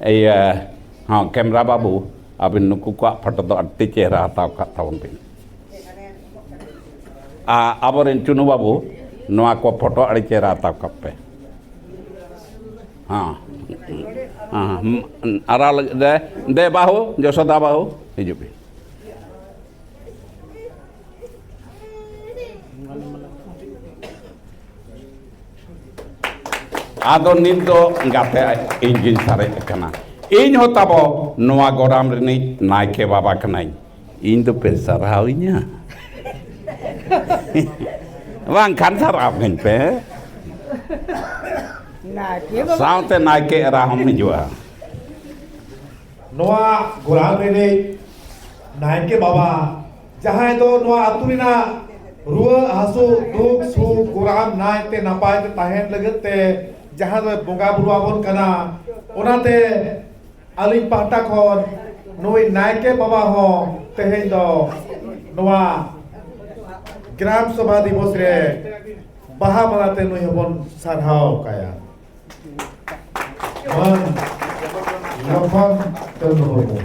ᱤᱭᱟᱹ, ᱦᱚᱸ, ᱠᱮᱢᱨᱟ ᱵᱟᱹᱵᱩ, ᱟᱹᱵᱤᱱ ᱱᱩᱠᱩ ᱠᱚᱣᱟᱜ ᱯᱷᱳᱴᱳ ᱫᱚ ᱟᱹᱰᱤ ᱪᱮᱦᱨᱟ ᱦᱟᱛᱟᱣ ᱠᱟᱜ ᱛᱟᱵᱚᱱ ᱵᱤᱱ᱾ ᱟ-, ᱟᱵᱚᱨᱮᱱ ᱪᱩᱱᱩ ᱵᱟᱹᱵᱩ, ᱱᱚᱣᱟ ᱠᱚ ᱯᱷᱳᱴᱳ ᱟᱹᱰᱤ ᱪᱮᱦᱨᱟ ᱦᱟᱛᱟᱣ ᱠᱟᱜ ᱯᱮ᱾ ᱦᱚᱸ, ᱦᱚᱸ, ᱟᱨᱟᱜ ᱞᱟᱹᱜᱤᱫ ᱫᱮ, ᱫᱮ ᱵᱟᱹᱦᱩ, ᱡᱚᱥᱳᱫᱟ ᱵᱟᱹᱦᱩ, ᱦᱤᱡᱩᱜ ᱵᱤᱱ᱾ ᱟᱫᱚ ᱱᱤᱛ ᱫᱚ ᱜᱟᱛᱮ, ᱤᱧ ᱜᱤᱧ ᱥᱟᱨᱮᱡ ᱟᱠᱟᱱᱟ᱾ ᱤᱧ ᱦᱚᱸ ᱛᱟᱵᱚ ᱱᱚᱣᱟ ᱜᱚᱨᱟᱢ ᱨᱤᱱᱤᱡ ᱱᱟᱭᱠᱮ ᱵᱟᱵᱟ ᱠᱟᱹᱱᱟᱹᱧ᱾ ᱤᱧ ᱫᱚᱯᱮ ᱥᱟᱨᱦᱟᱣᱤᱧᱟ? ᱵᱟᱝᱠᱷᱟᱱ ᱥᱟᱨᱦᱟᱣ ᱠᱟᱹᱧ ᱯᱮ᱾ ᱱᱟᱭᱠᱮ ᱵᱟᱵᱟ᱾ ᱥᱟᱶᱛᱮ ᱱᱟᱭᱠᱮ ᱮᱨᱟ ᱦᱚᱸᱢ ᱦᱤᱡᱩᱜᱼᱟ᱾ ᱱᱚᱣᱟ ᱜᱚᱨᱟᱢ ᱨᱤᱱᱤᱡ ᱱᱟᱭᱠᱮ ᱵᱟᱵᱟ, ᱡᱟᱦᱟᱸᱭ ᱫᱚ ᱱᱚᱣᱟ ᱟᱹᱛᱩ ᱨᱮᱱᱟᱜ ᱨᱩᱣᱟᱹ ᱦᱟᱹᱥᱩ, ᱫᱩᱠ ᱥᱩᱠ, ᱜᱚᱨᱟᱢ ᱱᱟᱭᱛᱮ ᱱᱟᱯᱟᱭ ᱛᱮ ᱛᱟᱦᱮᱱ ᱞᱟᱹᱜᱤᱫ ᱛᱮ ᱡᱟᱦᱟᱸ ᱫᱚᱭ ᱵᱚᱸᱜᱟ ᱵᱩᱨᱩ ᱟᱵᱚᱱ ᱠᱟᱱᱟ, ᱚᱱᱟᱛᱮ ᱟᱹᱞᱤᱧ ᱯᱟᱦᱴᱟ ᱠᱷᱚᱱ ᱱᱩᱭ ᱱᱟᱭᱠᱮ ᱵᱟᱵᱟ ᱦᱚᱸ ᱛᱮᱦᱮᱧ ᱫᱚ ᱱᱚᱣᱟ ᱜᱨᱟᱢ ᱥᱚᱵᱷᱟ ᱫᱤᱵᱚᱥ ᱨᱮ ᱵᱟᱦᱟ ᱢᱟᱞᱟ ᱛᱮ ᱱᱩᱭ ᱦᱚᱸᱵᱚᱱ ᱥᱟᱨᱦᱟᱣ ᱠᱟᱭᱟ᱾ ᱢᱟᱹᱱ ᱞᱚᱠᱷᱚᱱ ᱪᱚᱸᱫᱽ ᱢᱩᱨᱢᱩ᱾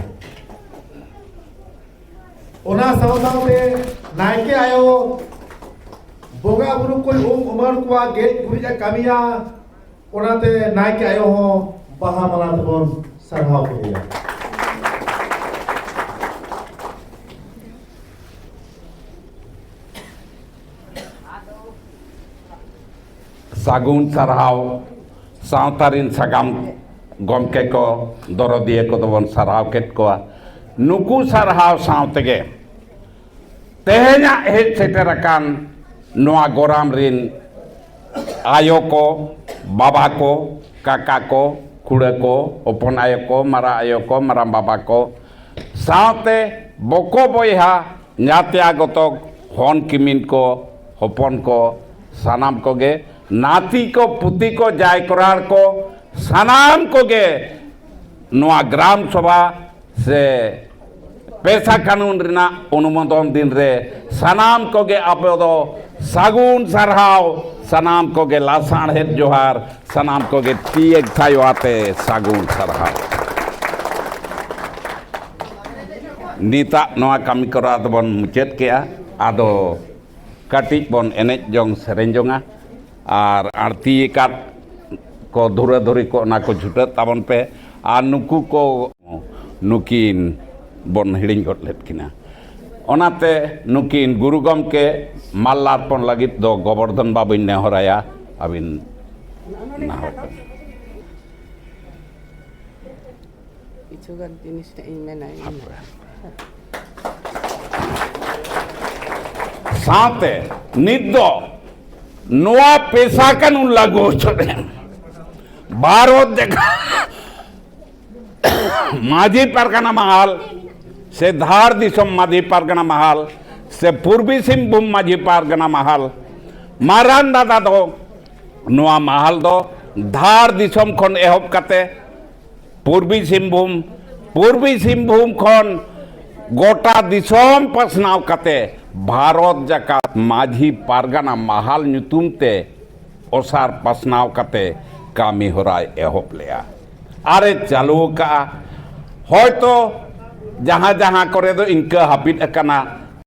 ᱚᱱᱟ ᱥᱟᱶ ᱥᱟᱶᱛᱮ ᱱᱟᱭᱠᱮ ᱟᱭᱳ ᱵᱚᱸᱜᱟ ᱵᱩᱨᱩ ᱠᱚᱭ ᱩᱢ ᱩᱢᱟᱹᱨ ᱠᱚᱣᱟ, ᱜᱮᱡ ᱜᱩᱨᱤᱡ ᱮ ᱠᱟᱹᱢᱤᱭᱟ, ᱚᱱᱟᱛᱮ ᱱᱟᱭᱠᱮ ᱟᱭᱳ ᱦᱚᱸ ᱵᱟᱦᱟ ᱢᱟᱞᱟ ᱛᱮᱵᱚᱱ ᱥᱟᱨᱦᱟᱣ ᱠᱮᱫᱮᱭᱟ᱾ ᱥᱟᱹᱜᱩᱱ ᱥᱟᱨᱦᱟᱣ᱾ ᱥᱟᱶᱛᱟ ᱨᱤᱱ ᱥᱟᱜᱟᱢ ᱜᱚᱢᱠᱮ ᱠᱚ, ᱫᱚᱨᱚᱫᱤᱭᱟᱹ ᱠᱚᱫᱚ ᱵᱚᱱ ᱥᱟᱨᱦᱟᱣ ᱠᱮᱫ ᱠᱚᱣᱟ᱾ ᱱᱩᱠᱩ ᱥᱟᱨᱦᱟᱣ ᱥᱟᱶ ᱛᱮᱜᱮ ᱛᱮᱦᱮᱧᱟᱜ ᱦᱮᱡ ᱥᱮᱴᱮᱨ ᱟᱠᱟᱱ ᱱᱚᱣᱟ ᱜᱚᱨᱟᱢ ᱨᱤᱱ ᱟᱭᱳ ᱠᱚ, ᱵᱟᱵᱟ ᱠᱚ, ᱠᱟᱠᱟ ᱠᱚ, ᱠᱷᱩᱲᱟᱹ ᱠᱚ, ᱦᱚᱯᱚᱱ ᱟᱭᱳ ᱠᱚ, ᱢᱟᱨᱟᱝ ᱟᱭᱳ ᱠᱚ, ᱢᱟᱨᱟᱝ ᱵᱟᱵᱟ ᱠᱚ, ᱥᱟᱶᱛᱮ ᱵᱚᱠᱚ ᱵᱚᱭᱦᱟ, ᱧᱟᱛᱭᱟ ᱜᱚᱛᱚᱠ, ᱦᱚᱱ ᱠᱤᱢᱤᱱ ᱠᱚ, ᱦᱚᱯᱚᱱ ᱠᱚ, ᱥᱟᱱᱟᱢ ᱠᱚᱜᱮ, ᱱᱟᱹᱛᱤ ᱠᱚ, ᱯᱩᱛᱤ ᱠᱚ, ᱡᱟᱭ ᱠᱚᱨᱟᱲ ᱠᱚ, ᱥᱟᱱᱟᱢ ᱠᱚᱜᱮ ᱱᱚᱣᱟ ᱜᱨᱟᱢ ᱥᱚᱵᱷᱟ ᱥᱮ ᱯᱮᱥᱟ ᱠᱟᱹᱱᱩᱱ ᱨᱮᱱᱟᱜ ᱚᱱᱩᱢᱳᱫᱚᱱ ᱫᱤᱱ ᱨᱮ ᱥᱟᱱᱟᱢ ᱠᱚᱜᱮ ᱟᱵᱚ ᱫᱚ ᱥᱟᱹᱜᱩᱱ ᱥᱟᱨᱦᱟᱣ, ᱥᱟᱱᱟᱢ ᱠᱚᱜᱮ ᱞᱟᱥᱟᱬᱦᱮᱫ ᱡᱚᱦᱟᱨ, ᱥᱟᱱᱟᱢ ᱠᱚᱜᱮ ᱛᱤ ᱮᱠ ᱛᱷᱟᱭᱚ ᱟᱛᱮ ᱥᱟᱹᱜᱩᱱ ᱥᱟᱨᱦᱟᱣ᱾ ᱱᱤᱛᱟᱜ ᱱᱚᱣᱟ ᱠᱟᱹᱢᱤ ᱠᱚᱨᱟ ᱫᱚᱵᱚᱱ ᱢᱩᱪᱟᱹᱫ ᱠᱮᱜᱼᱟ᱾ ᱟᱫᱚ ᱠᱟᱹᱴᱤᱡ ᱵᱚᱱ ᱮᱱᱮᱡ ᱡᱚᱝ, ᱥᱮᱨᱮᱧ ᱡᱚᱝᱟ᱾ ᱟᱨ ᱟᱬᱛᱤ ᱟᱠᱟᱫ ᱠᱚ, ᱫᱷᱩᱨᱟᱹ ᱫᱷᱩᱨᱤ ᱠᱚ, ᱚᱱᱟ ᱠᱚ ᱪᱷᱩᱴᱟᱹᱜ ᱛᱟᱵᱚᱱ ᱯᱮ᱾ ᱟᱨ ᱱᱩᱠᱩ ᱠᱚ, ᱱᱩᱠᱤᱱ ᱵᱚᱱ ᱦᱤᱲᱤᱧ ᱜᱚᱫ ᱞᱮᱫ ᱠᱤᱱᱟ᱾ ᱚᱱᱟᱛᱮ ᱱᱩᱠᱤᱱ ᱜᱩᱨᱩ ᱜᱚᱢᱠᱮ ᱢᱟᱞᱞᱟᱨᱯᱚᱱ ᱞᱟᱹᱜᱤᱫ ᱫᱚ ᱜᱳᱵᱚᱨᱫᱷᱚᱱ ᱵᱟᱵᱩᱧ ᱱᱮᱦᱚᱨᱟᱭᱟ, ᱟᱹᱵᱤᱱ ᱱᱟᱦᱚᱨ ᱠᱟᱱᱟ᱾ ᱠᱤᱪᱷᱩ ᱜᱟᱱ ᱡᱤᱱᱤᱥ ᱴᱟᱜ ᱤᱧ ᱢᱮᱱᱟ, ᱤᱧ ᱦᱟᱯᱮ᱾ ᱥᱟᱶᱛᱮ ᱱᱤᱛ ᱫᱚ ᱱᱚᱣᱟ ᱯᱮᱥᱟ ᱠᱟᱹᱱᱩᱱ ᱞᱟᱹᱜᱩ ᱦᱚᱪᱚ ᱨᱮ ᱵᱷᱟᱨᱚᱛ ᱡᱟᱠᱟᱛ ᱢᱟᱹᱡᱷᱤ ᱯᱟᱨᱜᱟᱱᱟ ᱢᱟᱦᱟᱞ ᱥᱮ ᱫᱷᱟᱲ ᱫᱤᱥᱚᱢ ᱢᱟᱹᱡᱷᱤ ᱯᱟᱨᱜᱟᱱᱟ ᱢᱟᱦᱟᱞ ᱥᱮ ᱯᱩᱨᱵᱤ ᱥᱤᱝᱵᱷᱩᱢ ᱢᱟᱹᱡᱷᱤ ᱯᱟᱨᱜᱟᱱᱟ ᱢᱟᱦᱟᱞ, ᱢᱟᱨᱟᱝ ᱫᱟᱫᱟ ᱫᱚ ᱱᱚᱣᱟ ᱢᱟᱦᱟᱞ ᱫᱚ ᱫᱷᱟᱲ ᱫᱤᱥᱚᱢ ᱠᱷᱚᱱ ᱮᱦᱚᱵ ᱠᱟᱛᱮ ᱯᱩᱨᱵᱤ ᱥᱤᱝᱵᱷᱩᱢ, ᱯᱩᱨᱵᱤ ᱥᱤᱝᱵᱷᱩᱢ ᱠᱷᱚᱱ ᱜᱚᱴᱟ ᱫᱤᱥᱚᱢ ᱯᱟᱥᱱᱟᱣ ᱠᱟᱛᱮ ᱵᱷᱟᱨᱚᱛ ᱡᱟᱠᱟᱛ ᱢᱟᱹᱡᱷᱤ ᱯᱟᱨᱜᱟᱱᱟ ᱢᱟᱦᱟᱞ ᱧᱩᱛᱩᱢ ᱛᱮ ᱚᱥᱟᱨ ᱯᱟᱥᱱᱟᱣ ᱠᱟᱛᱮ ᱠᱟᱹᱢᱤ ᱦᱚᱨᱟᱭ ᱮᱦᱚᱵ ᱞᱮᱜᱼᱟ ᱟᱨᱮ ᱪᱟᱹᱞᱩ ᱟᱠᱟᱫᱼᱟ᱾ ᱦᱚᱭᱛᱚ ᱡᱟᱦᱟᱸ ᱡᱟᱦᱟᱸ ᱠᱚᱨᱮ ᱫᱚ ᱤᱱᱠᱟᱹ ᱦᱟᱹᱯᱤᱫ ᱟᱠᱟᱱᱟ,